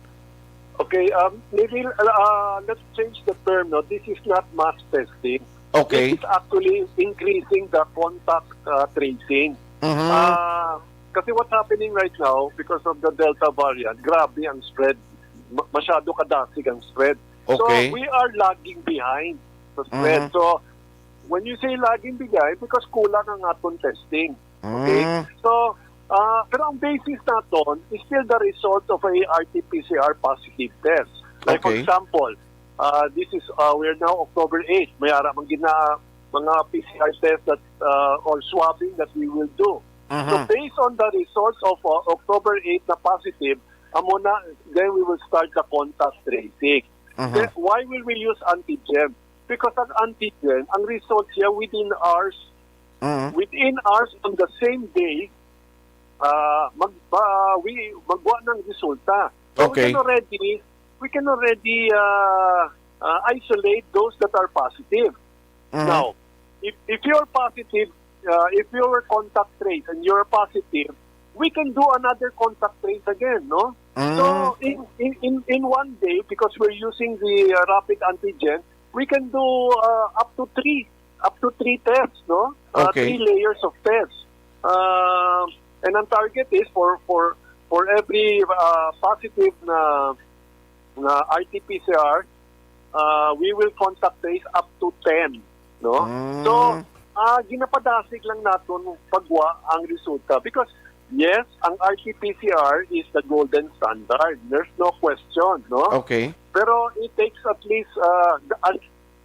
Okay, um, maybe, uh, uh, let's change the term, no? This is not mass testing. Okay. This is actually increasing the contact, uh, tracing. Mhm. Uh, kasi what's happening right now, because of the Delta variant, grabe ang spread. Ma-, masyado kadasig ang spread. Okay. So, we are lagging behind sa spread. Mhm. So, when you say lagging behind, because kulang ang aton testing. Okay? Mm. So, ah, pero ang basis naton is still the result of a R T P C R positive test. Like, for Okay. example, ah, this is, ah, we're now October eight. May ara man gina mga P C R test that, ah, or swabbing that we will do. So, Mhm. based on the results of, ah, October eight na positive, amo na, then we will start the contact tracing. Mhm. Then, why will we use antigen? Because ang antigen, ang results niya within hours, Mhm. within hours on the same day, ah, mag-, ah, we, magwa ng resulta. So, we Okay. can already, we can already, ah, ah, isolate those that are positive. Mhm. Now, if, if you're positive, uh, if you were contact trace and you're positive, we can do another contact trace again, no? Mm. So, in, in, in, in one day, because we're using the, uh, rapid antigen, we can do, uh, up to three, up to three tests, no? Uh, Okay. Three layers of tests. Uh, and ang target is for, for, for every, uh, positive na, na R T P C R, uh, we will contact trace up to ten, no? Mm. So, ah, ginapadasig lang naton pagwa ang resulta because, yes, ang R T P C R is the golden standard. There's no question, no? Okay. Pero it takes at least, uh, the, uh,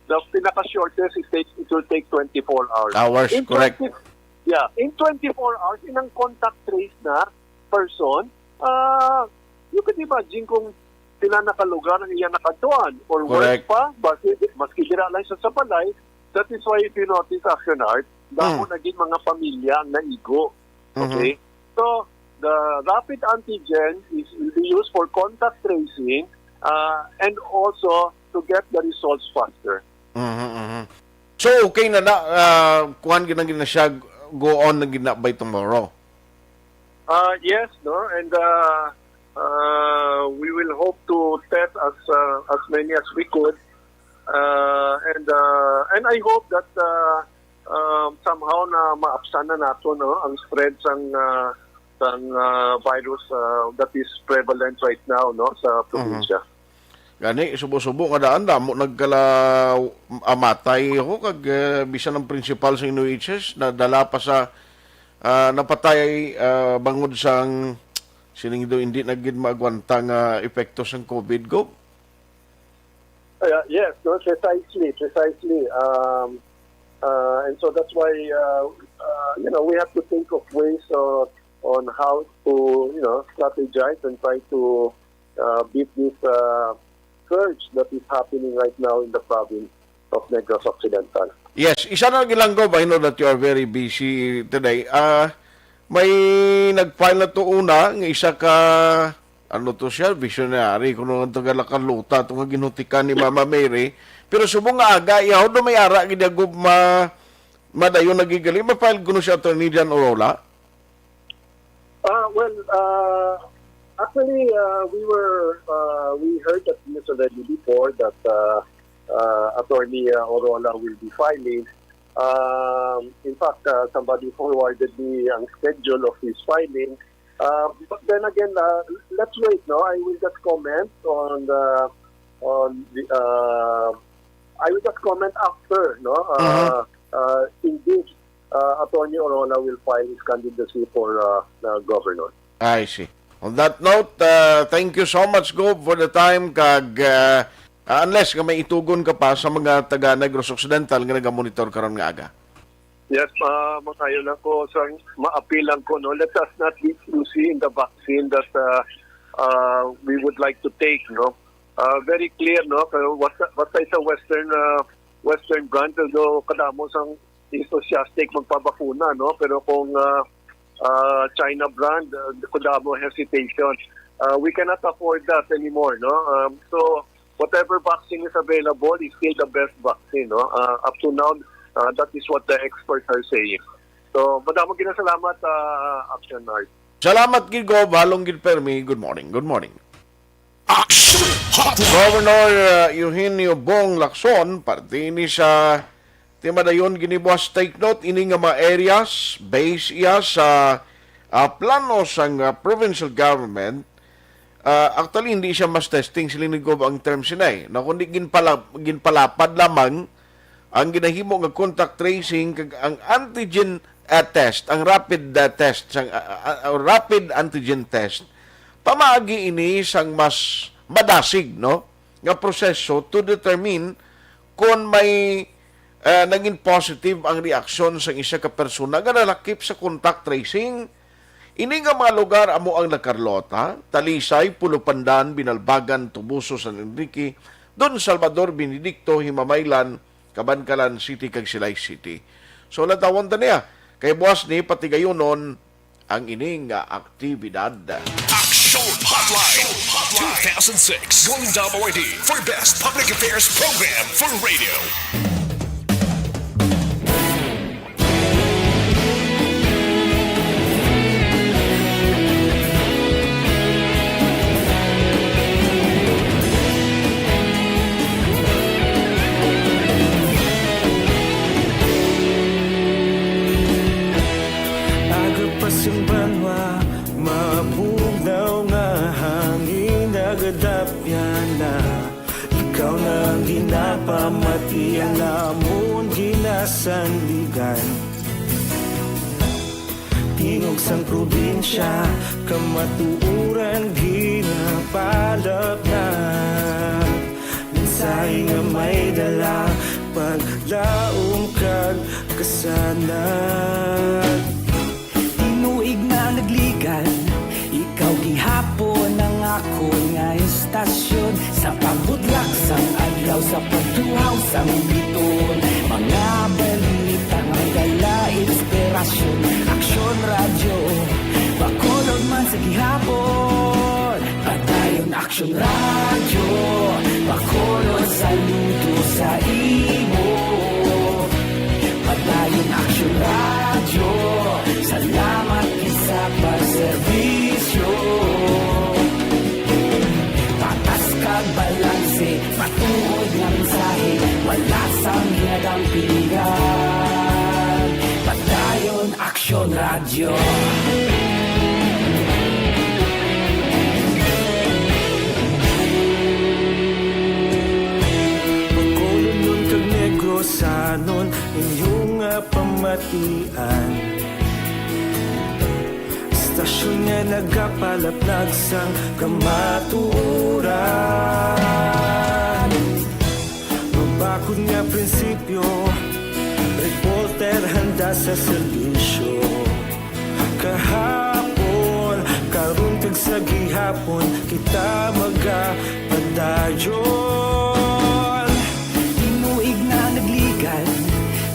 the pinaka-shortest, it takes, it will take twenty-four hours. Hours, In correct. twenty, yeah, in twenty-four hours, in ang contact trace na person, ah, you can imagine kung sila nakalugar ang iya nakadtuan. Or worse Correct. pa, maski, maski dira lang siya sa balay, that is why if you notice, Action Art, damo Mm. na gid mga pamilya ang naigo. Mhm. Okay? So, the rapid antigen is will be used for contact tracing, ah, and also to get the results faster. Mhm, mhm. So, okay na na, ah, kuwan gid na gid na siya, go on na gid na by tomorrow? Ah, yes, no? And, ah, ah, we will hope to test as, ah, as many as we could. Ah, and, ah, and I hope that, ah, um, somehow na maapsan na nato, no, ang spread sang, ah, sang, ah, virus, ah, that is prevalent right now, no, sa Mhm. probinsya. Gani, subo-subo nga daan, damo nagkala-, amatay ho, kag, eh, bisan ang principal sa N U H S, nadala pa sa, ah, napatay, ah, bangod sang sining do hindi na gid maagwanta nga epekto sang COVID, Gov? Uh, yes, no, precisely, precisely. Um, uh, and so that's why, uh, uh, you know, we have to think of ways, uh, on how to, you know, strategize and try to, uh, beat this uh, surge that is happening right now in the province of Negros Occidental. Yes, isa na lang, Gob. I know that you are very busy today. Ah, may nag-file na to una, nga isa ka, ano to siya, visionary, kuno nga taga La Carlota, to nga ginhutikan ni Mama Mary. Pero subong nga aga, iya, daw may ara gid, Gob, ma-, madayon nagigali. Ma-file kuno si Attorney John Orola. Uh, well, uh, actually, uh, we were uh, we heard that news already before that uh, uh, Attorney uh, Orola will be filing. Um, in fact, uh, somebody forwarded me ang schedule of his filing. Uh, but then again, uh, let's wait. No, I will just comment on the on the. Uh, I will just comment after. No, uh, uh, indeed, uh, Attorney Orola will file his candidacy for uh, uh, governor. I see. On that note, uh, thank you so much, Gob, for the time. Kag uh, uh, unless nga may itugon ka pa sa mga taga Negros Occidental nga nagamonitor karon nga aga. Yes, uh, makayo lang ko sa maapil lang ko, no. Let us not be choosy in the vaccine that uh, uh, we would like to take, no. Uh, very clear, no. Kaya basta, basta sa western uh, western brand, although kadamo sang enthusiastic magpabakuna, no. Pero kung uh, uh, China brand, uh, kadamo hesitation. Uh, we cannot afford that anymore, no. Um, so whatever vaccine is available is still the best vaccine, no? Uh, up to now, uh, that is what the experts are saying. So, madamo ginasalamat, uh, Action Art. Salamat gid, Gob. Halong gid permi. Good morning. Good morning. Action Hotline. Governor uh, Eugenio Bong Lacson, parte ini sa timadayon ginibuas. Take note, ini nga mga areas, base iya sa uh, plano sang uh, provincial government. Ah, actually, hindi siya mass testing, siling ni Gob ang term sinay. Na kundi ginpala-, ginpalapad lamang ang ginahimo nga contact tracing kag ang antigen, ah, test, ang rapid, ah, test, sang, ah, ah, ah, rapid antigen test. Pamaagi ini sang mas madasig, no, nga proseso to determine kon may, ah, nangin positive ang reaksyon sang isa ka persona nga nalakip sa contact tracing. Ini nga mga lugar amo ang La Carlota, Talisay, Pulo Pandan, Binalbagan, Toboso, San Enrique, Don Salvador, Benedicto, Himamaylan, Kabankalan City, kag Silay City. So, lantawon ta niya, kay buas ni patigayunon ang ini nga aktibidad. Action Hotline two thousand six Golden Dome Awardee for Best Public Affairs Program for Radio. Aga pa sing banwa, mabugnaw nga hangin, nagadapyan na. Ikaw na ang ginapamati, ang amon ginasandigan. Tingog sang probinsya, kamatuoran ginapalapnag. Mensahe nga may dala, paglaom kag kasanag. Tinuig na nagligan, ikaw gihapon ang akon nga estasyon. Sa pagbutlak sang adlaw, sa pagtuhaw sang biton, mga balita may dala inspirasyon. Aksyon Radyo, Bacolod man sa gihapon. Padayon Aksyon Radyo, Bacolod, saludo sa imo. Padayon Aksyon Radyo, salamat gid sa pagserbisyo. Patas kag balanse, matuod nga mensahe, wala sang ginadampingan. Padayon Aksyon Radyo. Bacolodnon kag Negrosanon, inyo nga pamatian. Estasyon nga nagapalaplag sang kamatuoran. Mabakod nga prinsipyo, reporter handa sa serbisyo. Kahapon, karon, kag Sa gihapon kita magapadayon. Tinuig na nagligan,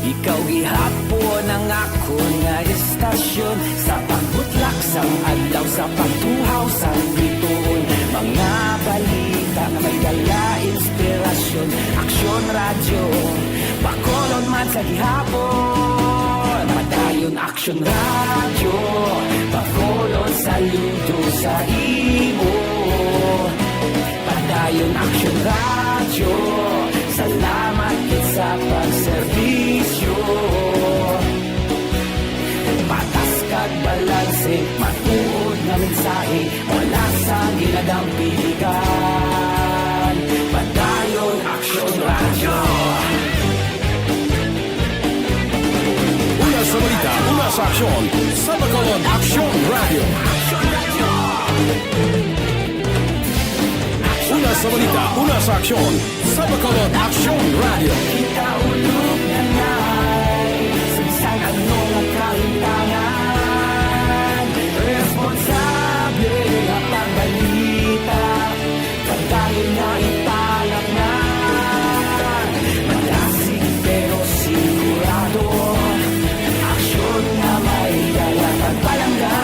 ikaw gihapon ang akon nga estasyon. Sa pagbutlak sang adlaw, sa pagtuhaw sang bituon, mga balita nga may dala inspirasyon. Aksyon Radyo, Bacolod man sa gihapon. Padayon Aksyon Radyo, Bacolod, saludo sa imo. Padayon Aksyon Radyo, salamat gid sa pagserbisyo. Patas kag balanse, matuod nga mensahe, wala sang ginadampigan. Padayon Aksyon Radyo. Una sa balita, una sa aksyon, sa Bacolod Aksyon Radyo. Una sa balita, una sa aksyon, sa Bacolod Aksyon Radyo. Kita ulog na nay, sa ano nga kahintangan, responsable nga pagbalita. Padayon nga ipalatnan, madasig pero sigurado. Aksyon nga may dala pagpalangga.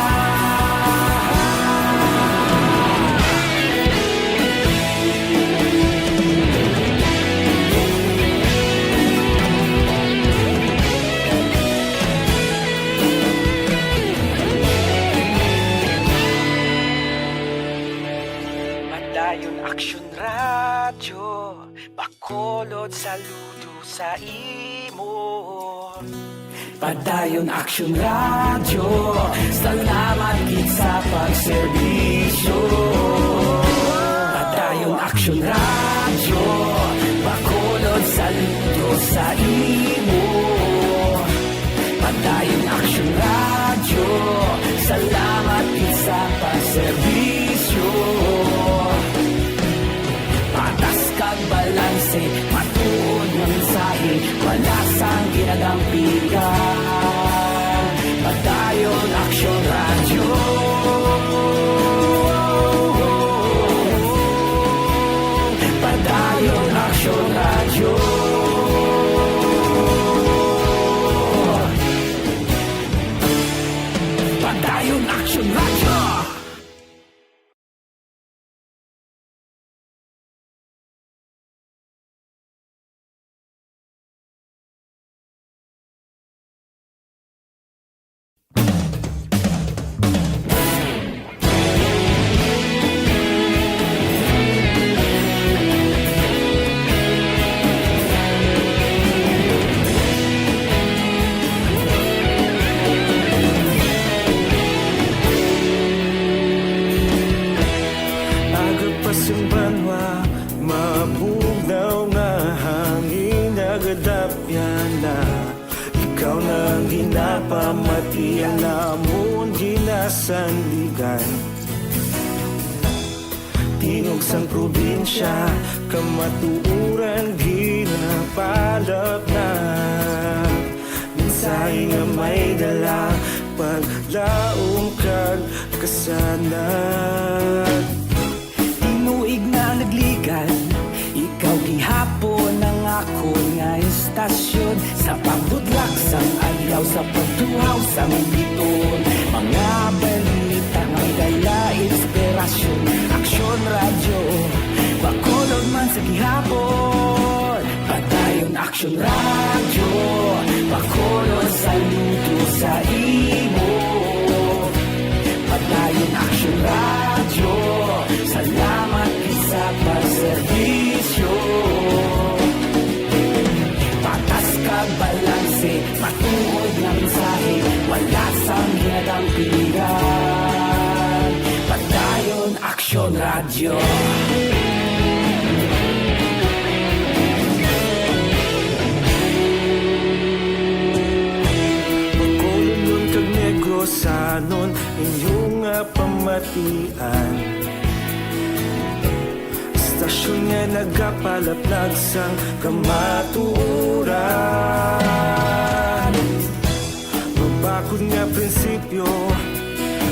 Padayon Aksyon Radyo, Bacolod, saludo sa imo. Padayon Aksyon Radyo, salamat gid sa pagserbisyo. Padayon Aksyon Radyo, Bacolod, saludo sa imo. Padayon Aksyon Radyo, salamat gid sa pagserbisyo. Patas kag balanse, matuod nga mensahe, wala sang ginadampigan. Padayon Aksyon Radyo. Padayon Aksyon Radyo. Padayon Aksyon Radyo. Aga pa sing banwa, mabugnaw nga hangin nagadapyan na. Ikaw na ang ginapamati, ang amon ginasandigan. Tingog sang probinsya, kamatuoran ginapalapnag. Mensahe nga may dala, paglaom kag kasanag. Tinuig na nagligan, ikaw gihapon ang akon nga estasyon. Sa pagbutlak sang adlaw, sa pagtuhaw sang bituon, mga balita nga may dala inspirasyon. Aksyon Radyo, Bacolod man sa gihapon. Padayon Aksyon Radyo, Bacolod, saludo sa imo. Padayon Aksyon Radyo, salamat gid sa pagserbisyo. Patas kag balanse, matuod nga mensahe, wala sang ginadampigan. Padayon Aksyon Radyo. Bacolodnon kag Negrosanon, inyo nga pamatian. Estasyon nga nagapalaplag sang kamatuoran. Mabakod nga prinsipyo,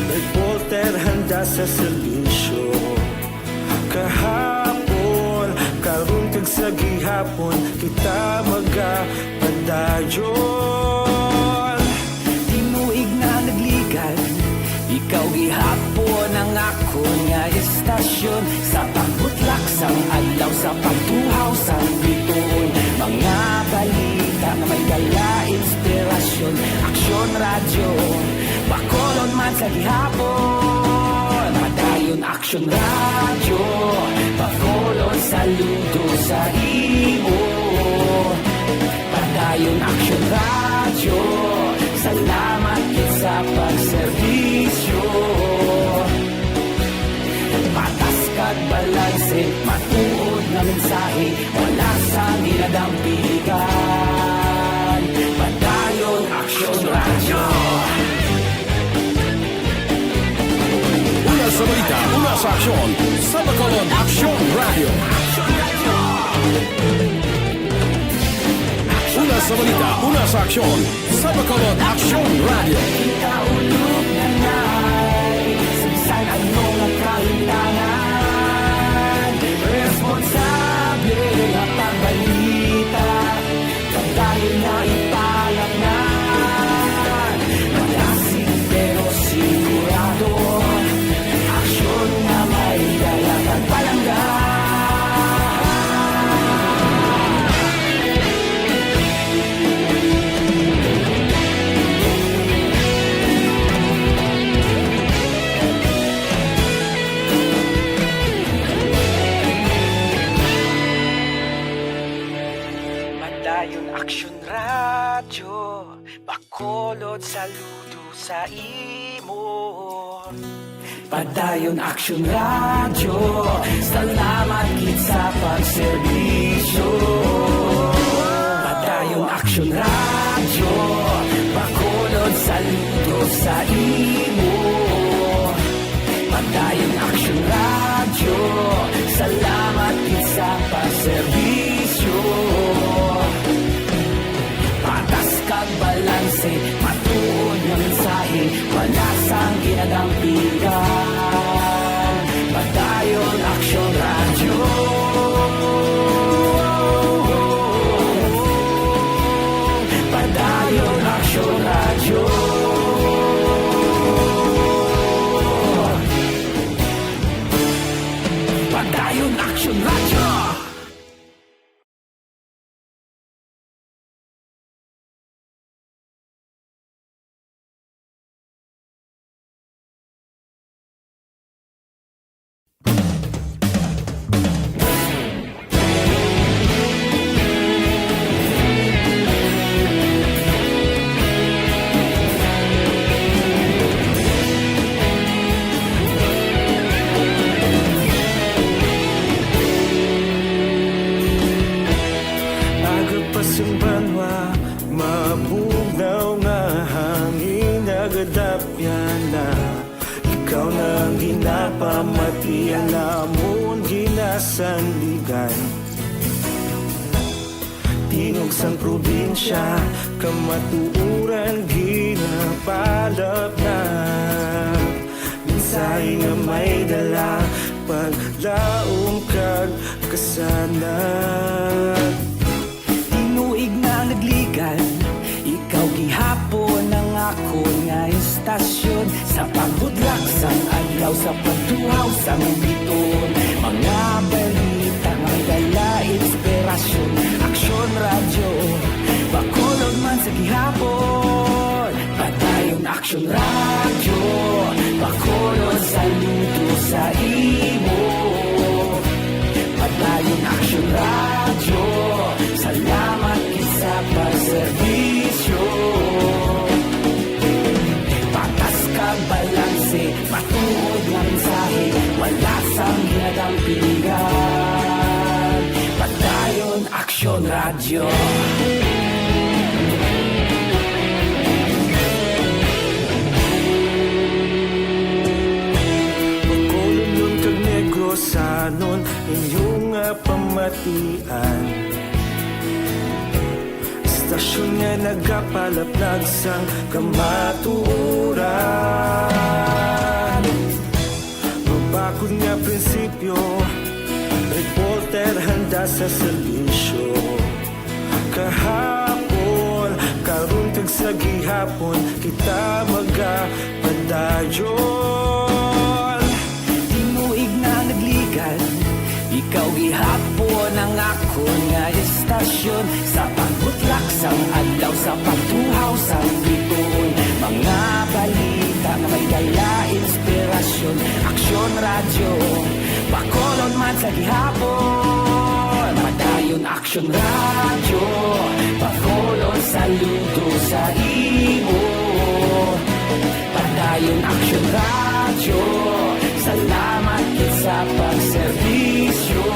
may bold Ter handa sa serbisyo. Kahapon, karon kag sa gihapon, kita magapadayon. Tinuig na nagligan, ikaw gihapon ang akon nga estasyon. Sa pagbutlak sang adlaw, sa pagtuhaw sang bituon, mga balita nga may dala inspirasyon. Aksyon Radyo, Bacolod man sa gihapon. Padayon Aksyon Radyo, Bacolod, saludo sa imo. Padayon Aksyon Radyo, salamat gid sa pagserbisyo. Patas kag balanse, matuod nga mensahe, wala sang ginadampigan. Padayon Aksyon Radyo. Una sa balita, una sa aksyon, sa Bacolod Aksyon Radyo. Una sa balita, una sa aksyon, sa Bacolod Aksyon Radyo. Kaulog na na'y sa bisan ano nga kahimtangan. Responsable nga pagbalita, padayon na ipalapnan. Malasig pero sigurado, aksyon nga may dala kag palangga. Padayon Aksyon Radyo, Bacolod, saludo sa imo. Padayon Aksyon Radyo, salamat gid sa pagserbisyo. Padayon Aksyon Radyo, Bacolod, saludo sa imo. Padayon Aksyon Radyo, salamat gid sa pagserbisyo. Patas kag balanse, matuod nga mensahe, wala sang ginadampigan. Padayon Aksyon Radyo. Padayon Aksyon Radyo. Padayon Aksyon Radyo. Aga pa sang banwa, mabugnaw nga hangin nagadapyan na. Ikaw na ang ginapamati, ang amon ginasandigan. Tingog sang probinsya, kamatuoran ginapalapnag. Mensahe nga may dala, paglaom kag kasanag. Tinuig na nagligan, ikaw gihapon ang akon nga estasyon. Sa pagbudlak sang adlaw, sa pagtuhaw sang bituon, mga balita nga may dala inspirasyon. Aksyon Radyo, Bacolod man sa gihapon. Padayon Aksyon Radyo, Bacolod, saludo sa imo. Padayon Aksyon Radyo, salamat gid sa pagserbisyo. Patas kag balanse, matuod nga mensahe, wala sang ginadampigan. Padayon Aksyon Radyo. Bacolodnon kag Negrosanon, inyo nga pamatian. Estasyon nga nagapalapnag sang kamatuoran. serbisyo. Kahapon, karon kag sa gihapon, kita magapadayon. Tinuig na nagligad, ikaw gihapon ang akon nga estasyon. Sa pagbutlak sang adlaw, sa pagtuhaw sang bituon, mga balita nga may dala inspirasyon. Aksyon Radyo, Bacolod man sa gihapon. Padayon Aksyon Radyo, Bacolod saludo sa imo. Padayon Aksyon Radyo, salamat gid sa pagserbisyo.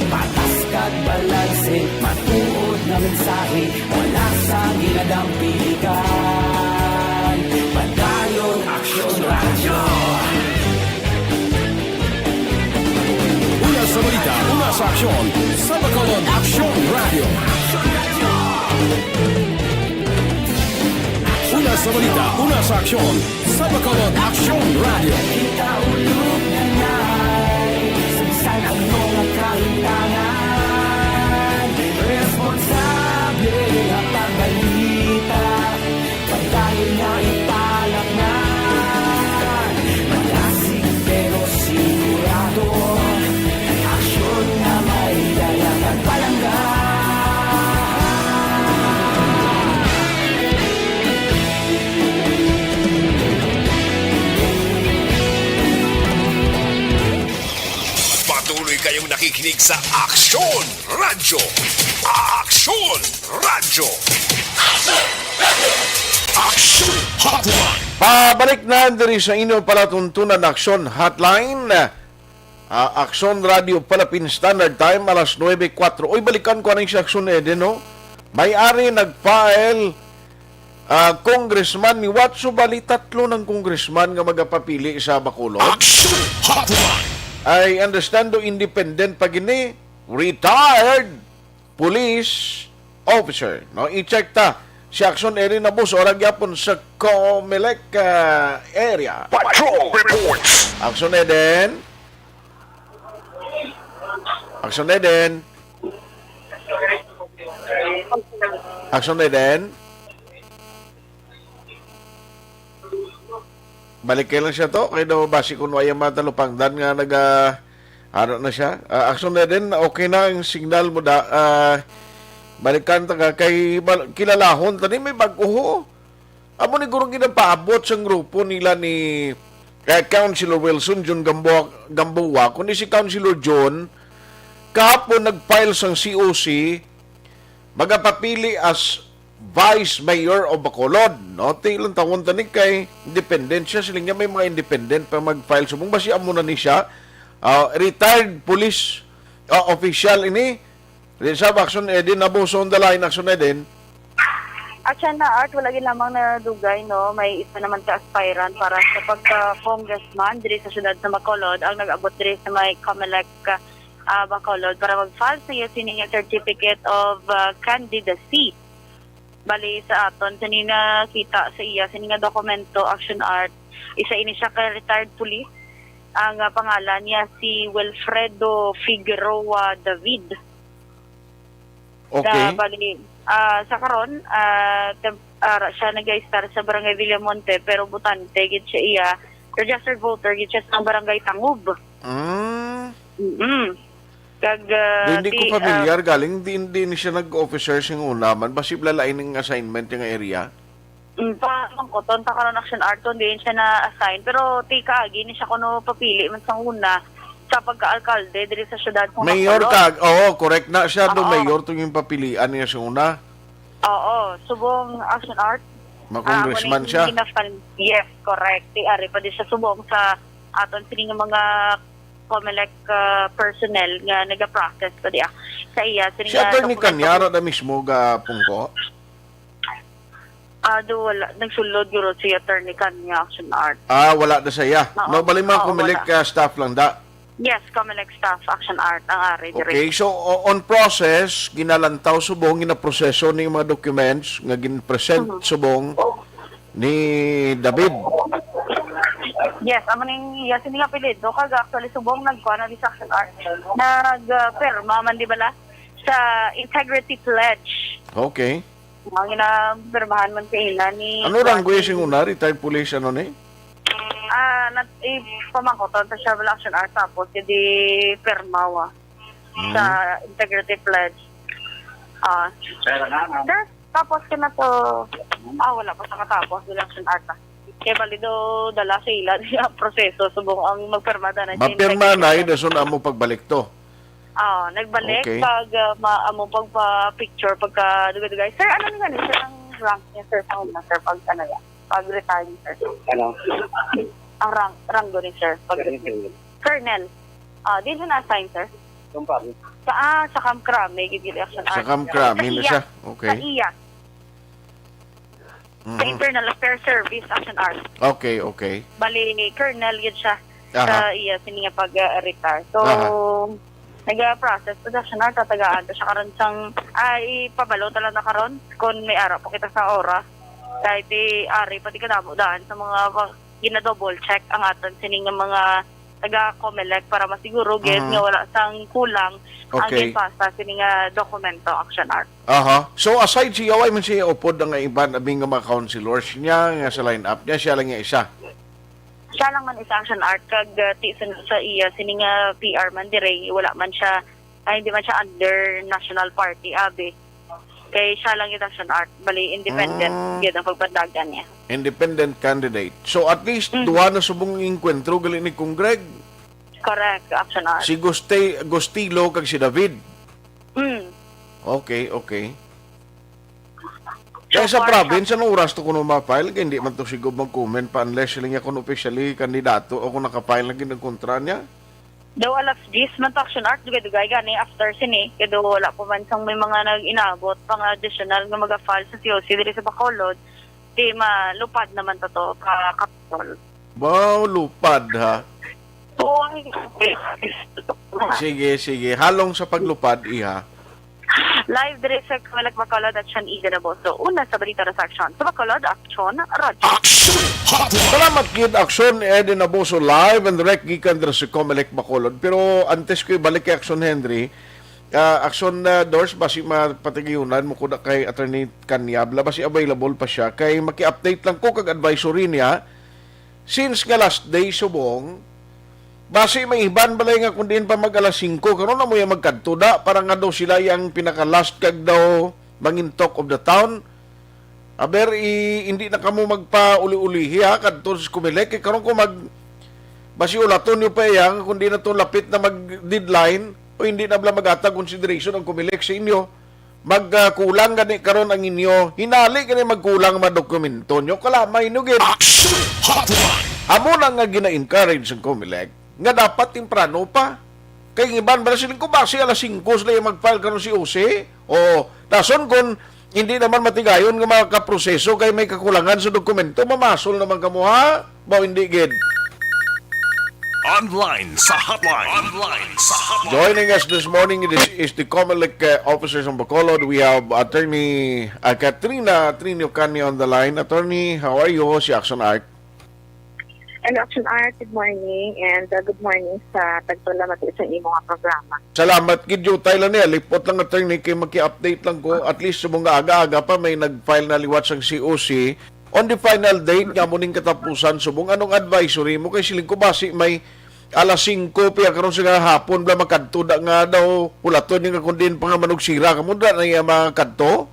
Patas kag balanse, matuod nga mensahe, wala sang ginadampigan. Padayon Aksyon Radyo. Una sa balita, una sa aksyon, sa Bacolod Aksyon Radyo. Una sa balita, una sa aksyon, sa Bacolod Aksyon Radyo. Kita ulog na ngay, sa bisan ano nga kahitangan, responsable nga pagbalita. Padayon nga ipalaknan, malasig pero sigurado. Aksyon nga may dala kag palangga. Patuloy kayong nakikinig sa Aksyon Radyo. Aksyon Radyo. Action Hotline. Pabalik na diri sa inyo palatuntunan, Aksyon Hotline. Ah, Aksyon Radyo Palapin Standard Time, alas nuebe kwatro. Oy, balikan ko aning si Aksyon Eden, no? May ari nag-file, ah, congressman ni Watso, bali tatlo ng congressman nga magapapili sa Bacolod. Action Hotline. I understand do independent pa gini, retired police officer, no? I-check ta si Action Eden Abuso, ora gyapon sa Comelec, ah, area. Patrol reports. Action Eden. Action Eden. Action Eden. Balik kay lang siya to. Kay daw basi kuno ay ang mga talupangdan nga naga, ano na siya. Ah, Action Eden, okay na ang signal mo da. Ah, balikan ta ka kay bal-, kilalahon tani may bag-o ho. Amo ni gurong ginapaabot sang grupo nila ni, eh, Councilor Wilson John Gamboa, Gamboa, kundi si Councilor John kahapon nag-file sang C O C, magapapili as Vice Mayor of Bacolod, no? Ti lang tawon tani kay independent siya, siling niya may mga independent pa mag-file subong. Basi amo na ni siya, ah, retired police, ah, official ini. Di sa Action Eden, Abuso on the line, Action Eden. Action na Art, wala gid lamang na dugay, no? May isa naman ka aspirant para sa pagka-congressman diri sa siyudad sa Bacolod ang nag-abot diri sa may Comelec, ah, Bacolod para mag-file sa iya sini nga certificate of, ah, candidacy. Bali sa aton sini nakita sa iya sini nga dokumento, Action Art, isa ini siya ka retired police. Ang, ah, pangalan niya si Wilfredo Figueroa David. Okay. Na bali, ah, sa karon, ah, tem-, ah, ra-, siya nag-estar sa Barangay Villamonte, pero botante gid siya iya, registered voter gid siya sa Barangay Tangub. Mm. Mm. Kag, ah, Di, hindi ti, ko familiar, ah, galing, di, di ni siya nag-officer sing una man. Basi lain ning assignment nga area. Mm, pa, mangkuton pa karon, Action Art, kung diin siya na-assign. Pero ti kaagi ni siya kuno papili man sa una sa pagka-alkalde diri sa siyudad sa Mayor Bacolod. Ka, oo, correct na siya, do Oo. Mayor to yung papilian niya sa una. Oo, subong Action Art. Ma-congressman Ah, siya. Yes, correct. Ti ari pa di siya subong sa aton sining mga Comelec, ah, personnel nga nagaprocess pa di, ah, sa iya. Sining, Si ah, Attorney dokumento Kanyara na mismo ga pungko? Ah, do wala. Nagsulod guro si Attorney Kanya, Action Art. Ah, wala na siya. Oo. No, bali mga Oo, Comelec, wala. Ah, staff lang da. Yes, Comelec staff, Action Art, ang ari diri. Okay, so o-, on process, ginalantaw subong, ginaproseso ning mga documents nga gin-present Mhm. subong ni David. Yes, amo ning iya sini nga apelyido, kag actually subong nagkuha na di sa Action Art. Nag, ah, pirma man di bala sa Integrity Pledge. Okay. Ang ginapirmahan man sa ila ni Ano ranggo iya sing una? Retired police, ano ni? Ah, nat ipamangkoton ta siya bala Action Art, tapos di pirma wa Hmm. sa Integrity Pledge. Ah, sir, tapos ka na to. Ah, wala pa sa katapos, election ata. Kaya bali do, dala sa ila ang proseso. Subong ang magpirma na siya, Mapirma na integrity. Yun, dason amo pagbalik to. Ah, nagbalik Okay. pag ah, ma, amo pagpa-picture, pagka dugay-dugay. Sir, ano nga ni sir ang rank niya, sir, sa una, sir, pag ano yan? Pag retire niya, sir. Ano? Ang rank, rango ni sir, pag Ganito yun. Colonel. Ah, di na na-assign, sir? Kumpare. Sa, ah, sa Camp Crame, gid, gid, Action Sa Art. Camp Crame Sa na iya. siya? Okay. Sa iya. Sa Mhm. Internal Affairs Service, Action Art. Okay, okay. Bali, Colonel, gid siya. Aha. Sa iya, sini nga pag-retire. So, Aha. nag-process pa, Action Art, tatagaan pa siya karon sang, ah, ipabalo ta lang na karon kung may ara pa kita sa oras. Kahit di, ari pa di kadamo daan sa mga pa-, gina-double check ang aton sini nga mga taga Comelec para masiguro gid Mhm. nga wala sang kulang ang Okay. ginpasa sini nga dokumento, Action Art. Aha. So, aside siya, way man siya upod ang iban, abing nga mga councilors niya, nga sa line-up niya, siya lang niya isa? Siya lang man isa, Action Art, kag, uh, ti-, sa, sa iya, sini nga P R man, dire, wala man siya, ay, hindi man siya under national party, abi. Kay siya lang yung Action Art, bali, independent, Mm. yun ang pagpandagan niya. Independent candidate. So, at least, Mhm. duha na subong inkwentro, gali ni Kong Greg? Correct, Action Art. Si Guste-, Gustilo, kag si David? Mm. Okay, okay. So Kaya sa far, province, anong oras to kuno ma-file? Kaya hindi man to siguro mag-comment pa unless sila niya kung officially kandidato o kung naka-file na ginagkontra niya? Daw alas diyes man to, Action Art, dugay-dugay gani after sini. Kaya daw wala pa man sang may mga nag-inabot pang additional nga mag-file sa C O C diri sa Bacolod. Di malupad naman to to ka Capitol. Wow, lupad ha. Oo, ang Sige, sige. Halong sa paglupad, iha. Live diri sa Comelec Bacolod, Action Eden Abuso. Una sa balita na sa Action. Sa Bacolod, Action, Radyo. Action Hotline. Salamat gid, Action Eden Abuso, live and direct gikan diri sa Comelec Bacolod. Pero antes ko ibalik kay Action Henry, ah, Action, ah, Dors, basi mapatigiunan mo ko na kay Attorney Kanyabla, basi available pa siya. Kay maki-update lang ko kag advisory niya. Since nga last day subong, basi may iban balay nga kung diin pa mag alas singko, karon na mo yung magkadto da, para nga daw sila yung pinaka-last kag daw mangin talk of the town. Aber, i-, hindi na kamo magpauli-ulihi, ha, kadto sa Comelec. Kay karon ko mag-, basi ulaton nyo pa iya, nga kung di na to lapit na mag-deadline, o hindi na bala mag-atag consideration ang Comelec sa inyo. Magkulang gani karon ang inyo, hinali gani magkulang ang mga dokumento nyo, kalamay nyo gid. Action Hotline. Amo na nga gina-encourage ang Comelec nga dapat temprano pa. Kay ang iban ba na siling ko, basi alas singko sila yung mag-file karon si O C. O, dason kung hindi naman matigayon nga makaproseso kay may kakulangan sa dokumento, mamasol naman kamo, ha? Ba hindi gid? Online sa hotline. Online sa hotline. Joining us this morning is, is the Comelec, uh, officer from Bacolod. We have Attorney, uh, Katrina Trinio Canio on the line. Attorney, how are you? Si Action Art. Hello, Action Art. Good morning. And, uh, good morning sa tagpalamati sa imo nga programa. Salamat gid, Jutay lang niya. Lipot lang, Attorney, kay maki-update lang ko. At least, subong nga aga-aga pa, may nag-file na liwat sang C O C. On the final date nga mo ning katapusan, subong, anong advisory mo? Kay siling ko, basi may alas singko pa karon sa hapon, bala makadto da nga daw, ulaton niya nga kung diin pa nga manugsira kamo, da na iya makadto?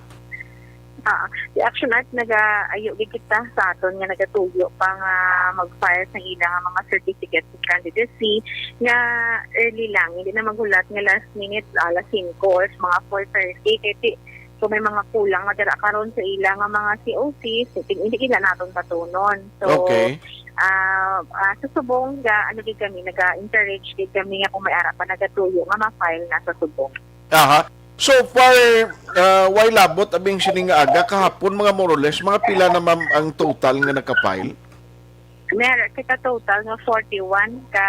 Ah, si Action Art nagaayo gid kita sa aton nga nagatuyo pa nga mag-file sa ila nga mga certificate of candidacy nga early lang, hindi na maghulat nga last minute, alas singko or mga four thirty, kay ti-, so may mga kulang nga dira karon sa ila nga mga C O Cs, hindi ila naton batunon. So, Okay. ah, ah, sa subong, ga, ano gid kami, naga-encourage gid kami nga kung may ara pa nagatuyo nga ma-file na sa subong. Aha. So far, ah, way labot abing sining nga aga, kahapon mga more or less, mga pila na, ma'am, ang total nga naka-file? Meron kita total nga forty-one ka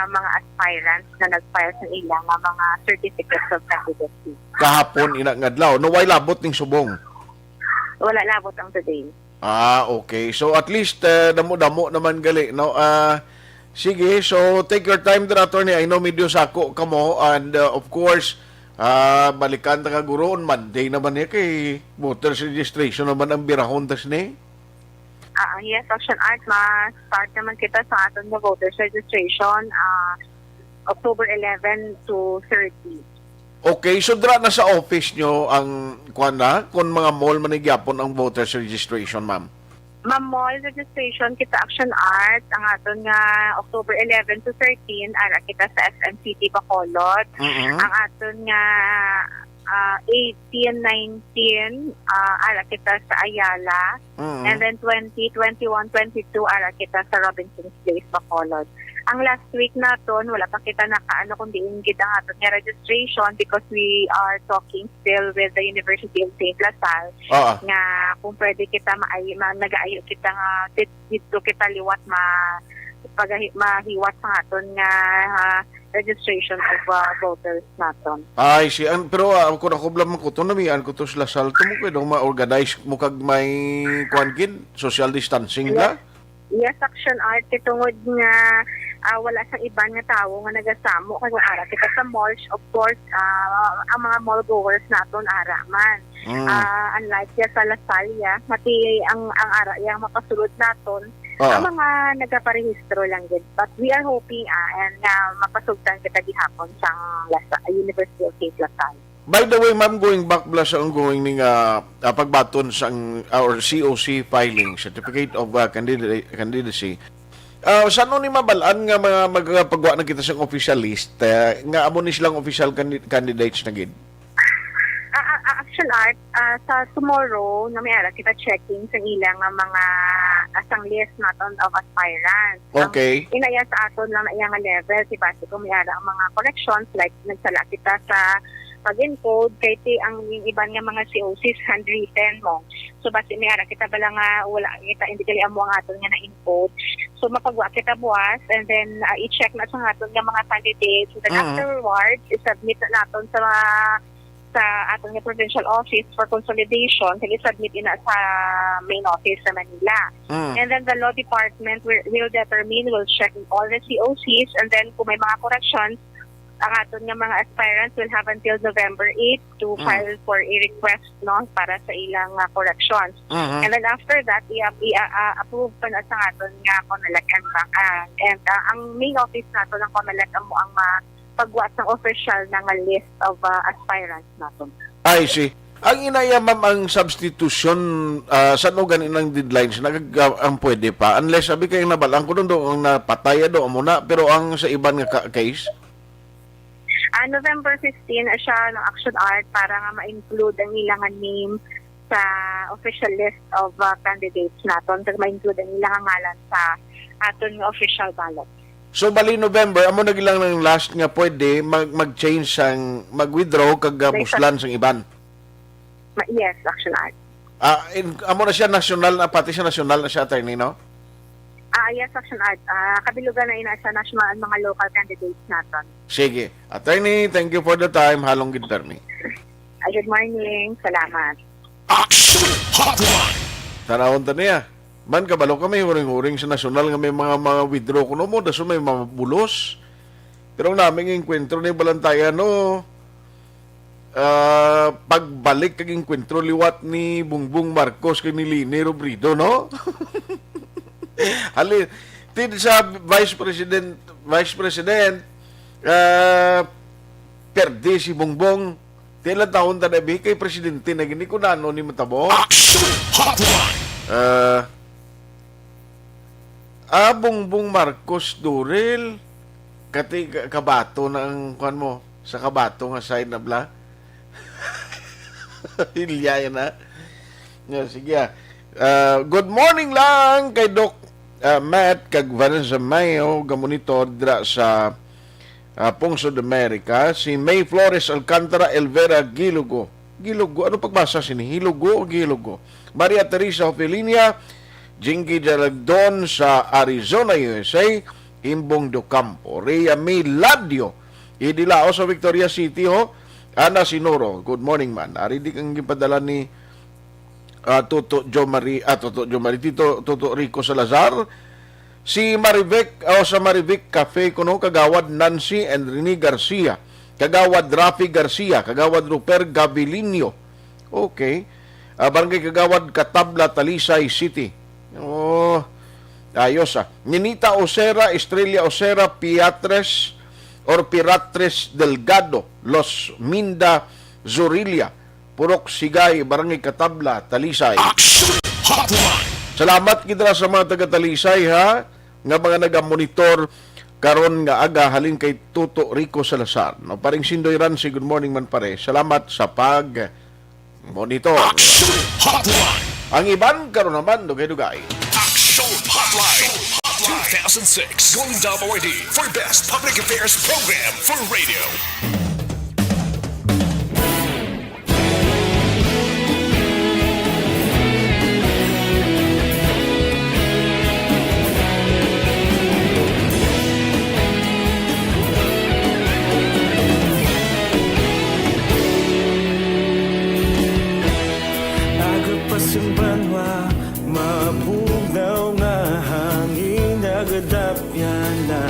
mga aspirants na nag-file sa ila nga mga certificates of candidacy. Kahapon, ina nga adlaw. No, way labot ning subong? Wala labot ang today. Ah, okay. So at least, uh, damo-damo naman gali, no? Ah, sige, so take your time there, attorney. I know medyo sako kamo, and uh, of course, ah, balikan ta ka guro on Monday naman niya kay voters registration naman ang birahon tas ni. Ah, yes, Action Art, ma-start naman kita sa aton nga voters registration, ah, October eleven to thirty. Okay, so dira na sa office nyo ang, kuan na, kung mga mall man ni gyapon ang voters registration, ma'am? Ma'am, mall registration kita, Action Art, ang aton nga October eleven to thirteen, ara kita sa S M City Bacolod. Mhm. Ang aton nga ah, eighteen, nineteen, ah, ara kita sa Ayala. Mhm. And then twenty, twenty-one, twenty-two, ara kita sa Robinson's Place, Bacolod. Ang last week naton, wala pa kita nakaano kung diin gid ang aton nga registration because we are talking still with the University of Saint La Salle Oo. nga kung pwede kita maay ma, nagaayo kita nga tit- dito kita liwat ma pagahi, mahiwat sa aton nga ah, registration of ah, voters naton. Ay, si an pero ah, ako nakublam ko to, namian ko to sila salto mo kay dong ma-organize mo kag may, kuan gid, social distancing na. Yes, Action Art, kay tungod nga ah, wala sang iban nga tawo nga nagasamo kay kung ara kita sa mall, of course, ah, ang mga mall goers naton ara man. Mm. Ah, unlike ya sa La Salle, ya, mati ang ang ara yang makasulod naton Ah. ang mga nagaparehistro lang gid. But we are hoping ah, and nga mapasugtan kita gihapon sang La Sa- University of Saint La Salle. By the way, ma'am, going back bala sa ongoing ni nga ah, pagbaton sang ah, or C O C filing, Certificate of ah, Candida- Candidacy, ah, saan ni mabalaan nga mga magpagwa na kita sa official list, eh, nga amo ni silang official candi- candidates na gid? Ah, ah, ah, Action Art, ah, sa tomorrow, na may ara kita checking sa ilang nga mga asang list naton of aspirants. Ang Okay. inaya sa aton lang na iya nga level, si base kung may ara ang mga corrections, like nagsala kita sa pag-encode, kay ti ang iban nga mga C O Cs handwritten mo. So basi may ara kita bala nga wala kita, hindi kali amo ang aton nga na-encode. So mapagwa kita buwas, and then ah, i-check na sa aton nga mga candidates. And then Mhm. afterwards, i-submit na naton sa mga sa aton nga provincial office for consolidation, kag i-submit ina sa main office sa Manila. Mm. And then the law department will, will determine, will check all the C O Cs, and then kung may mga corrections, ang aton nga mga aspirants will have until November eight to Mm. file for a request, no, para sa ilang ah, corrections. Mhm. And then after that, i-, i-, ah, ah, approve pa na sa aton nga COMELEC and, ah, and ah, ang main office nato ng COMELEC amo ang ma pagwa sang official na nga list of ah, aspirants naton. I see. Ang inaya, ma'am, ang substitution, ah, saan gani ang deadlines na ang pwede pa? Unless, sabi kayo, nabalaan ko doon, ang napatay do amo na, pero ang sa iban nga ka- case? Ah, November fifteen, ah, siya ng Action Art para nga ma-include ang ilang name sa official list of ah, candidates naton, kag ma-include ang ilang ngalan sa aton nga official ballot. So, bali November, amo na lang ang last nga pwede mag- mag-change sang, mag-withdraw kag ah, May buslan sang iban. Ma- yes, Action Art. Ah, in, amo na siya national na, pati siya national na siya, attorney, no? Ah, yes, Action Art. Ah, kabilugan na ina sa national and mga local candidates naton. Sige. Attorney, thank you for the time. Halong gid permi. Ah, good morning. Salamat. Action Hotline. Tanawon ta niya. Man, kabalo kami, huring-huring sa nasyonal nga may mga, mga withdraw kuno mo, daso may mga bulos. Pero ang naming enkwentro ni Balantayan, no, ah, pagbalik kag enkwentro liwat ni Bongbong Marcos kag ni Leni Robredo, no? Halin, tid sa Vice President, Vice President, ah, perdi si Bongbong. Tila taon ta na bi kay presidente na gini kung ano ni matabo. Action Hotline. Ah, ah, Bongbong Marcos Duril. Kati ka- kabato na ang kuan mo sa kabato nga side na bla. Hilya yan, ha? Yeah, sige, ah. Ah, good morning lang kay Doc ah, Matt kag Vanessa Mayo, gamonitor dira sa ah, Pungsod America, si May Flores Alcantara, Elvera Gilugo. Gilugo, ano pagbasa sini? Hilugo o Gilugo? Maria Teresa Ophelia, Jinky Jalagdon sa Arizona, U S A, Imbong Docampo, Rhea May Ladio, Idilao sa Victoria City, ho. Ana Sinoro, good morning, man. Ari di kang gipadala ni ah, Toto Joe Marie, ah, Toto Joe Marie, Tito, Toto Rico Salazar, si Marivic, o sa Marivic Cafe kuno, Kagawad Nancy and Rene Garcia, Kagawad Rafi Garcia, Kagawad Ruper Gabilinho. Okay. Ah, Barangay Kagawad, Katabla, Talisay City. Oh, ayos, ah. Ninita Osera, Estrella Osera, Piatres or Piratres Delgado, Los Minda, Zorilla, Purok Sigay, Barangay Katabla, Talisay. Action Hotline. Salamat gid ra sa mga taga Talisay, ha, nga mga nagamonitor karon nga aga halin kay Toto Rico Salazar. No, paring Sindoy Ransi, good morning man, pare. Salamat sa pag monitor. Action Hotline. Ang iban karon naman, dugay-dugay. Action Hotline two thousand six Golden Dome Awardee for Best Public Affairs Program for Radio. Aga pa sing banwa, mabugnaw nga hangin nagadapyan na.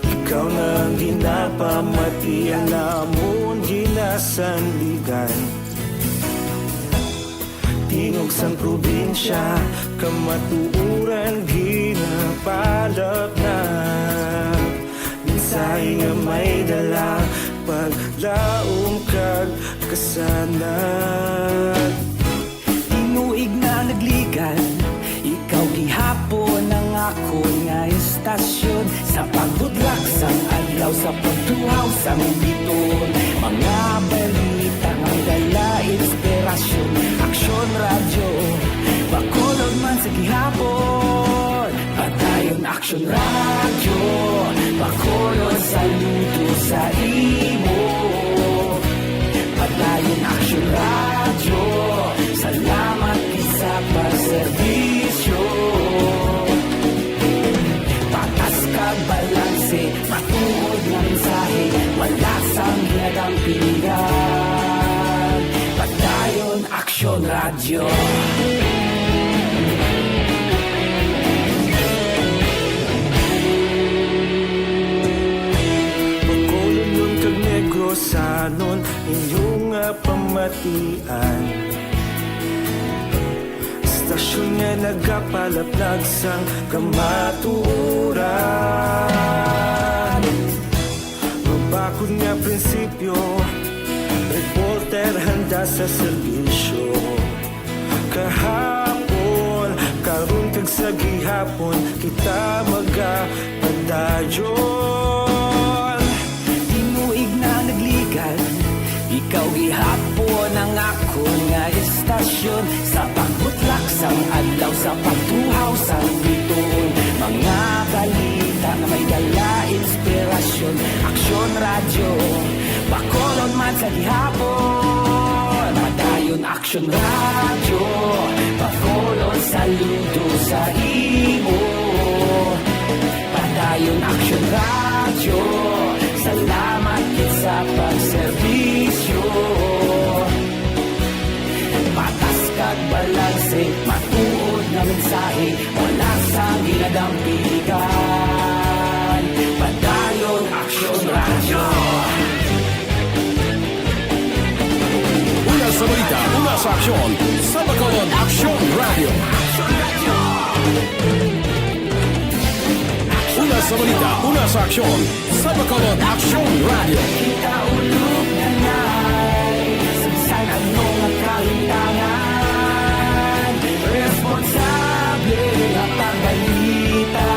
Ikaw na ang ginapamati, ang amon ginasandigan. Tingog sang probinsya, kamatuoran ginapalapnap. Mensahe nga may dala, paglaom kag kasanag. Tinuig na nagligan, ikaw gihapon ang akon nga estasyon. Sa pagbudlak sang adlaw, sa pagtuhaw sang biton, mga balita nga dala inspirasyon. Aksyon Radyo, Bacolod man sa gihapon. Padayon Aksyon Radyo, Bacolod, saludo sa imo. Padayon Aksyon Radyo, salamat gid sa pagserbisyo. Patas kag balanse, matuod nga mensahe, wala sang ginadampigan. Padayon Aksyon Radyo. Bacolodnon kag Negrosanon, inyo nga pamatian. Estasyon nga nagapalaplag sang kamatuoran. Mabakod nga prinsipyo, reporter handa sa serbisyo. Kahapon, karon kag sa gihapon, kita magapadayon. Tinuig na nagligan, ikaw gihapon ang akon nga estasyon. Sa pagbutlak sang adlaw, sa pagtuhaw sang bituon, mga balita nga may dala inspirasyon. Aksyon Radyo, Bacolod man sa gihapon. Padayon Aksyon Radyo, Bacolod, saludo sa imo. Padayon Aksyon Radyo, salamat gid sa pagserbisyo. Patas kag balanse, matuod nga mensahe, wala sang ginadampigan. Padayon Aksyon Radyo. Una sa balita, una sa aksyon, sa Bacolod Aksyon Radyo. Una sa balita, una sa aksyon, sa Bacolod Aksyon Radyo. Kita ulog na nay, sa bisan ano nga kahintangan, responsable nga pagbalita.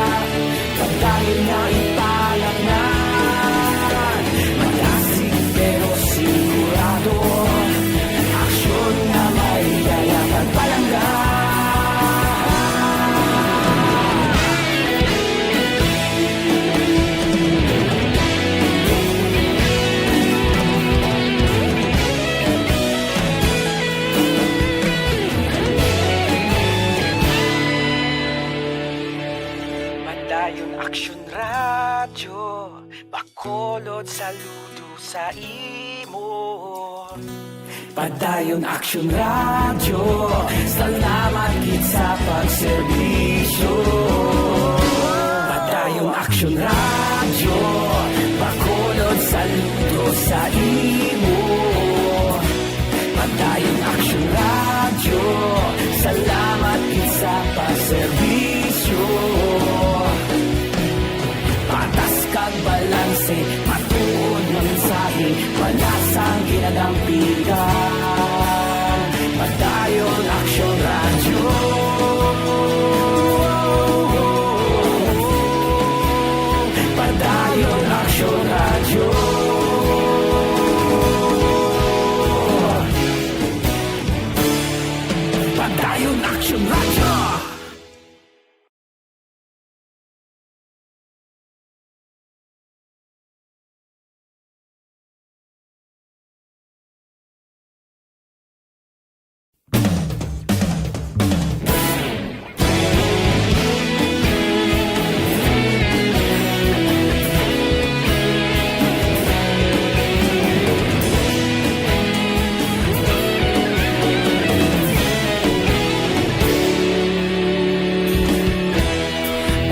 Padayon nga ipalatnan, malasig pero sigurado. Aksyon nga may dala kag palangga. Padayon Aksyon Radyo, Bacolod, saludo sa imo. Padayon Aksyon Radyo, salamat gid sa pagserbisyo. Padayon Aksyon Radyo, Bacolod saludo sa imo. Padayon Aksyon Radyo, salamat gid sa pagserbisyo. Patas kag balanse, matuod nga mensahe, wala sang ginadampigan. Padayon Aksyon Radyo. Padayon Aksyon Radyo. Padayon Aksyon Radyo.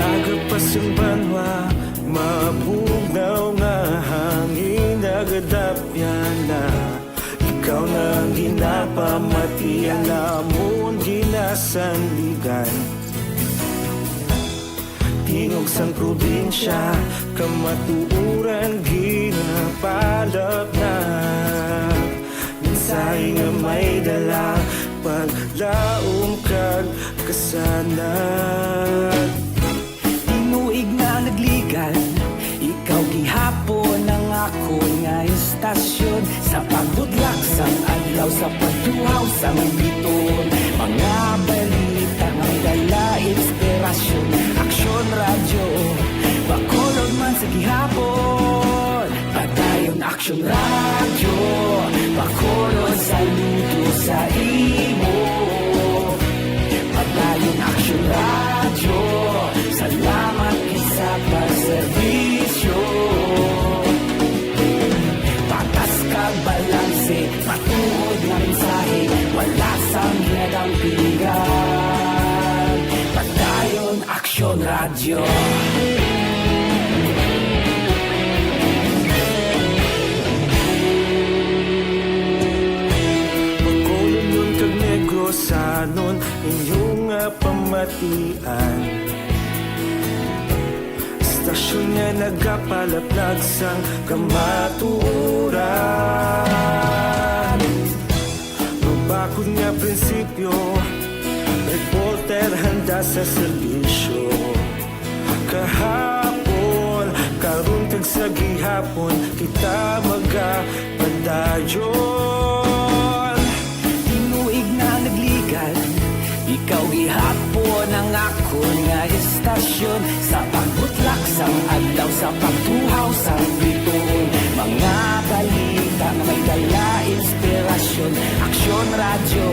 Aga pa sang banwa, mabugnaw nga hangin nagadapyan na. Ikaw na ang ginapamatian namon ginasandigan. Tingog sang probinsya, kamatuoran ginapalapnag. Mensahe nga may dala, paglaom kag kasanag. Tinuig nga nagligan, ikaw gihapon ang akon nga istasyon. Sa pagbutlak sang adlaw, sa pagtuhaw sang biton, mga balita nga may dala inspirasyon. Aksyon Radyo, Bacolod man sa gihapon. Padayon Aksyon Radyo, Bacolod saludo sa imo. Padayon Aksyon Radyo, salamat gid sa pagserbisyo. Patas kag balanse, matuod nga mensahe, wala sang ginadampigan. Padayon Aksyon Radyo. Bacolodnon kag Negrosanon, inyo nga pamatian. Istasyon nga nagapalaplag sang kamatuoran. Mabakod nga prinsipyo, reporter handa sa serbisyo. Kahapon, karon, kag sa gihapon, kita magapadayon. Tinuig nga nagligan, ikaw gihapon ang akon nga istasyon. Sa pagbutlak sang adlaw, sa pagtuhaw sang biton, mga balita nga may dala inspirasyon. Aksyon Radyo,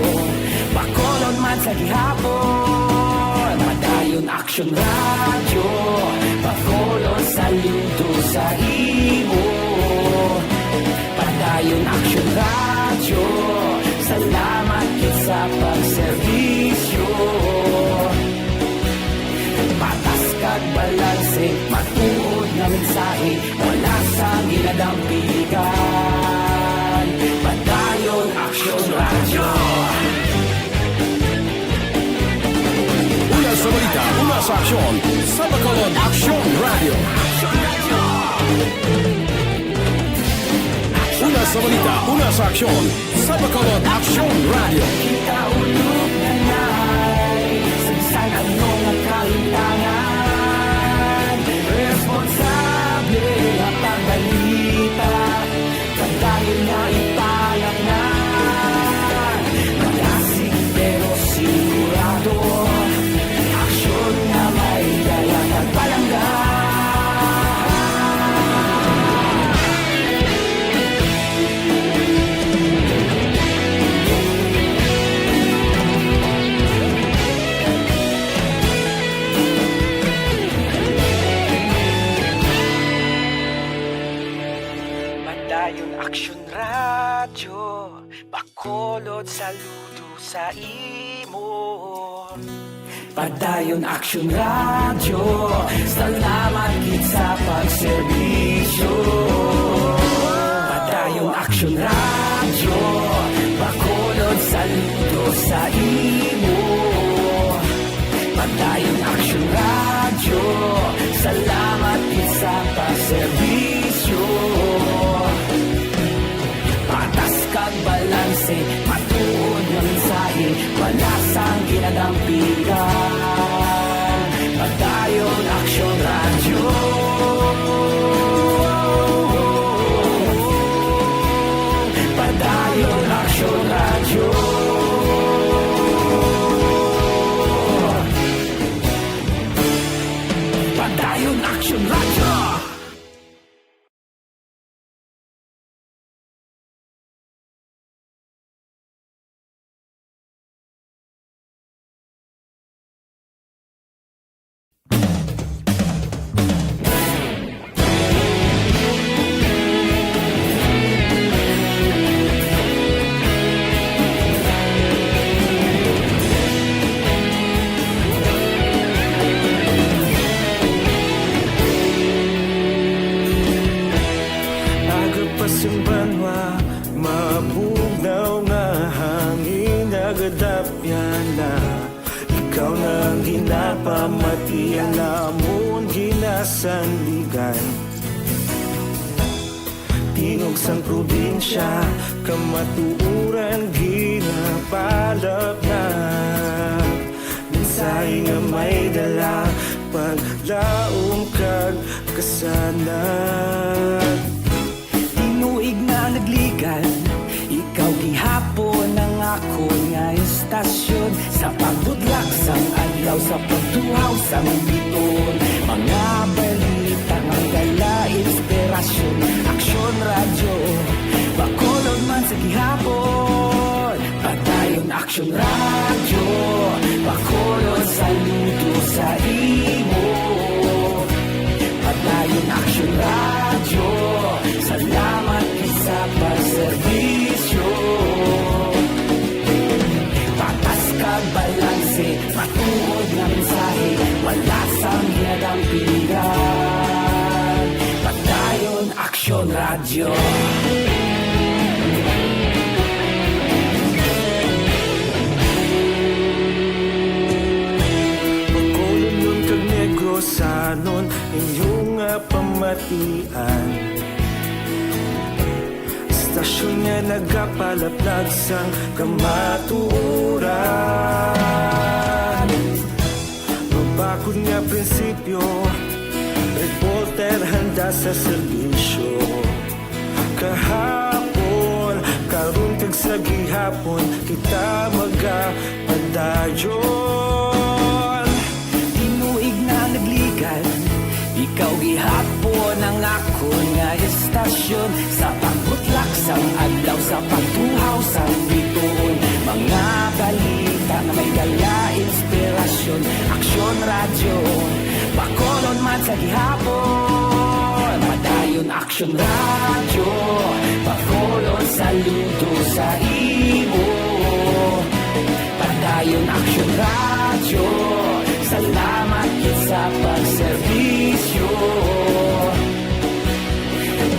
Bacolod man sa gihapon. Padayon Aksyon Radyo, Bacolod saludo sa imo. Padayon Aksyon Radyo, salamat gid sa pagserbisyo. Patas kag balanse, matuod nga mensahe, wala sang ginadampigan. Padayon Aksyon Radyo. Una sa balita, una sa aksyon, sa Bacolod Aksyon Radyo. Una sa balita, una sa aksyon, sa Bacolod Aksyon Radyo. Kita ulog na nay, sa bisan ano nga kahitangan, responsable nga pagbalita. Padayon nga ipalapngan, malasig pero sigurado. Aksyon nga may dala kag palangga. Saludo sa imo. Padayon Action Radio, salamat gid sa pagserbisyo. Padayon Action Radio, Bacolod, saludo sa imo. Padayon Action Radio, salamat gid sa pagserbisyo. Patas kag balanse, matuod nga mensahe, wala sang ginadampigan. Padayon Action Radio. Padayon Action Radio. Padayon Action Radio. Aga pa sing banwa, mabugnaw nga hangin nagadapyan na. Ikaw na ang ginapamati, ang amon ginasandigan. Tingog sang probinsya, kamatuoran ginapalapnat. Mensahe nga may dala, paglaom kag kasanag. Tinuig na nagligan, ikaw gihapon ang akon nga istasyon. Sa pagbudlak sang adlaw, sa pagtuhaw sang biton, mga balita nga dala inspirasyon. Aksyon Radyo, Bacolod man sa gihapon. Padayon Aksyon Radyo, Bacolod, saludo sa imo. Padayon Aksyon Radyo, salamat gid sa pagserbisyo. Patas kag balanse, matuod nga mensahe, wala sang ginadampigan. Padayon Aksyon Radyo. Bacolodnon kag Negrosanon, inyo nga pamatian. Istasyon nga nagapalaplag sang kamatuoran. Mabakod nga prinsipyo, reporter handa sa serbisyo. Kahapon, karon kag sa gihapon, kita magapadayon. Tinuig na nagligan, ikaw gihapon ang akon nga istasyon. Sa pagbutlak sang adlaw, sa pagtuhaw sang bituon, mga balita nga may dala inspirasyon. Aksyon Radyo, Bacolod man sa gihapon. Padayon Aksyon Radyo, Bacolod, saludo sa imo. Padayon Aksyon Radyo, salamat gid sa pagserbisyo.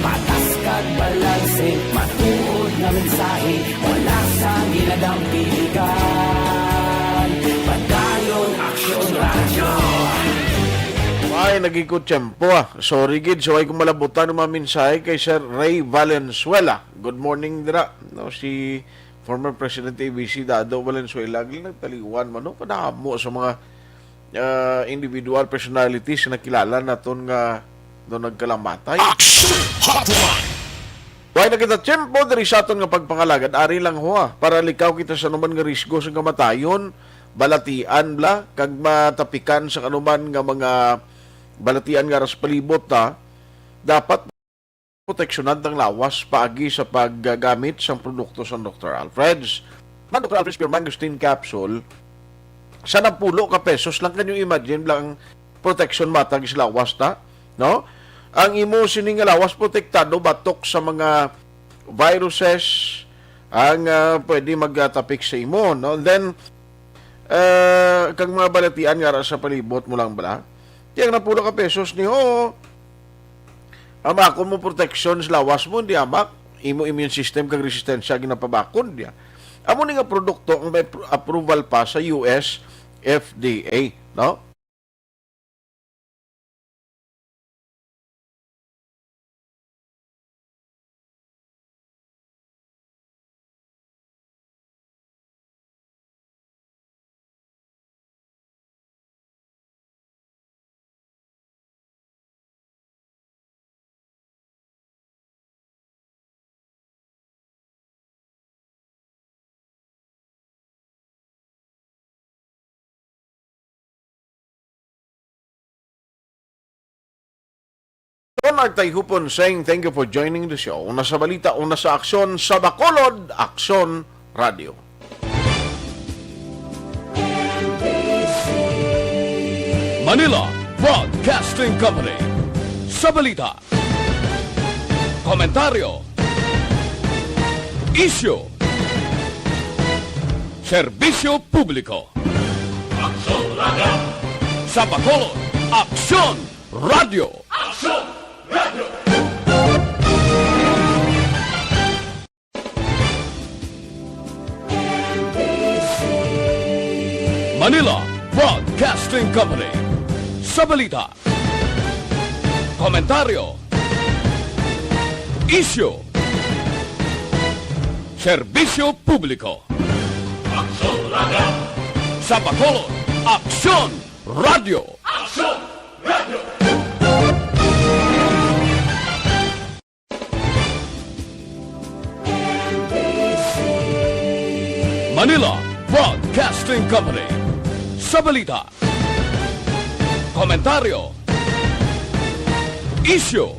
Patas kag balanse, matuod nga mensahe, wala sang ginadampigan. Padayon Aksyon Radyo. Ay, nagikot tiyempo, ah. Sorry gid, so ay kung malabutan ang mga mensahe kay Sir Ray Valenzuela. Good morning dira. No, si former President A B C Dado Valenzuela, agi nagtaliwan man, no? Padamo sa mga, ah, individual personalities na kilala naton nga, no, nagkalamatay. Action Hotline! Way na kita tiyempo diri sa aton nga pagpangalagad, ari lang ho, ah, para likaw kita sa anuman nga risgo sa kamatayon, balatian bala, kag matapikan sa anuman nga mga balatian nga ras palibot ta. Dapat proteksyonan tang lawas paagi sa paggamit sang produkto sang Doktor Alfred's. Ang Doktor Alfred's Pure Mangosteen Capsule, sa napulo ka pesos lang. Can you imagine lang ang protection matag sa lawas ta, no? Ang imo sini nga lawas protektado batok sa mga viruses, ang, ah, pwede magtapik sa imo, no? And then, ah, kag mga balatian nga ara sa palibot mo lang bala. Kaya ang napulo ka pesos ni, oo, ang bakon mo protection sa lawas mo, di amak, imo immune system kag resistensya ginapabakon niya. Amo ni nga produkto ang may appro-, approval pa sa U S F D A, no? Ron Artay Hupon saying thank you for joining the show. Una sa balita, una sa aksyon, sa Bacolod, Aksyon Radio. Manila Broadcasting Company. Sa balita, komentaryo, isyu, serbisyo publiko. Aksyon Radio. Sa Bacolod, Aksyon Radio. Aksyon Radio. Manila Broadcasting Company. Sa balita, komentaryo, isyu, serbisyo publiko. Aksyon Radio. Sa Bacolod, Aksyon Radio. Aksyon Radio. Manila Broadcasting Company. Sa balita, komentaryo, isyu,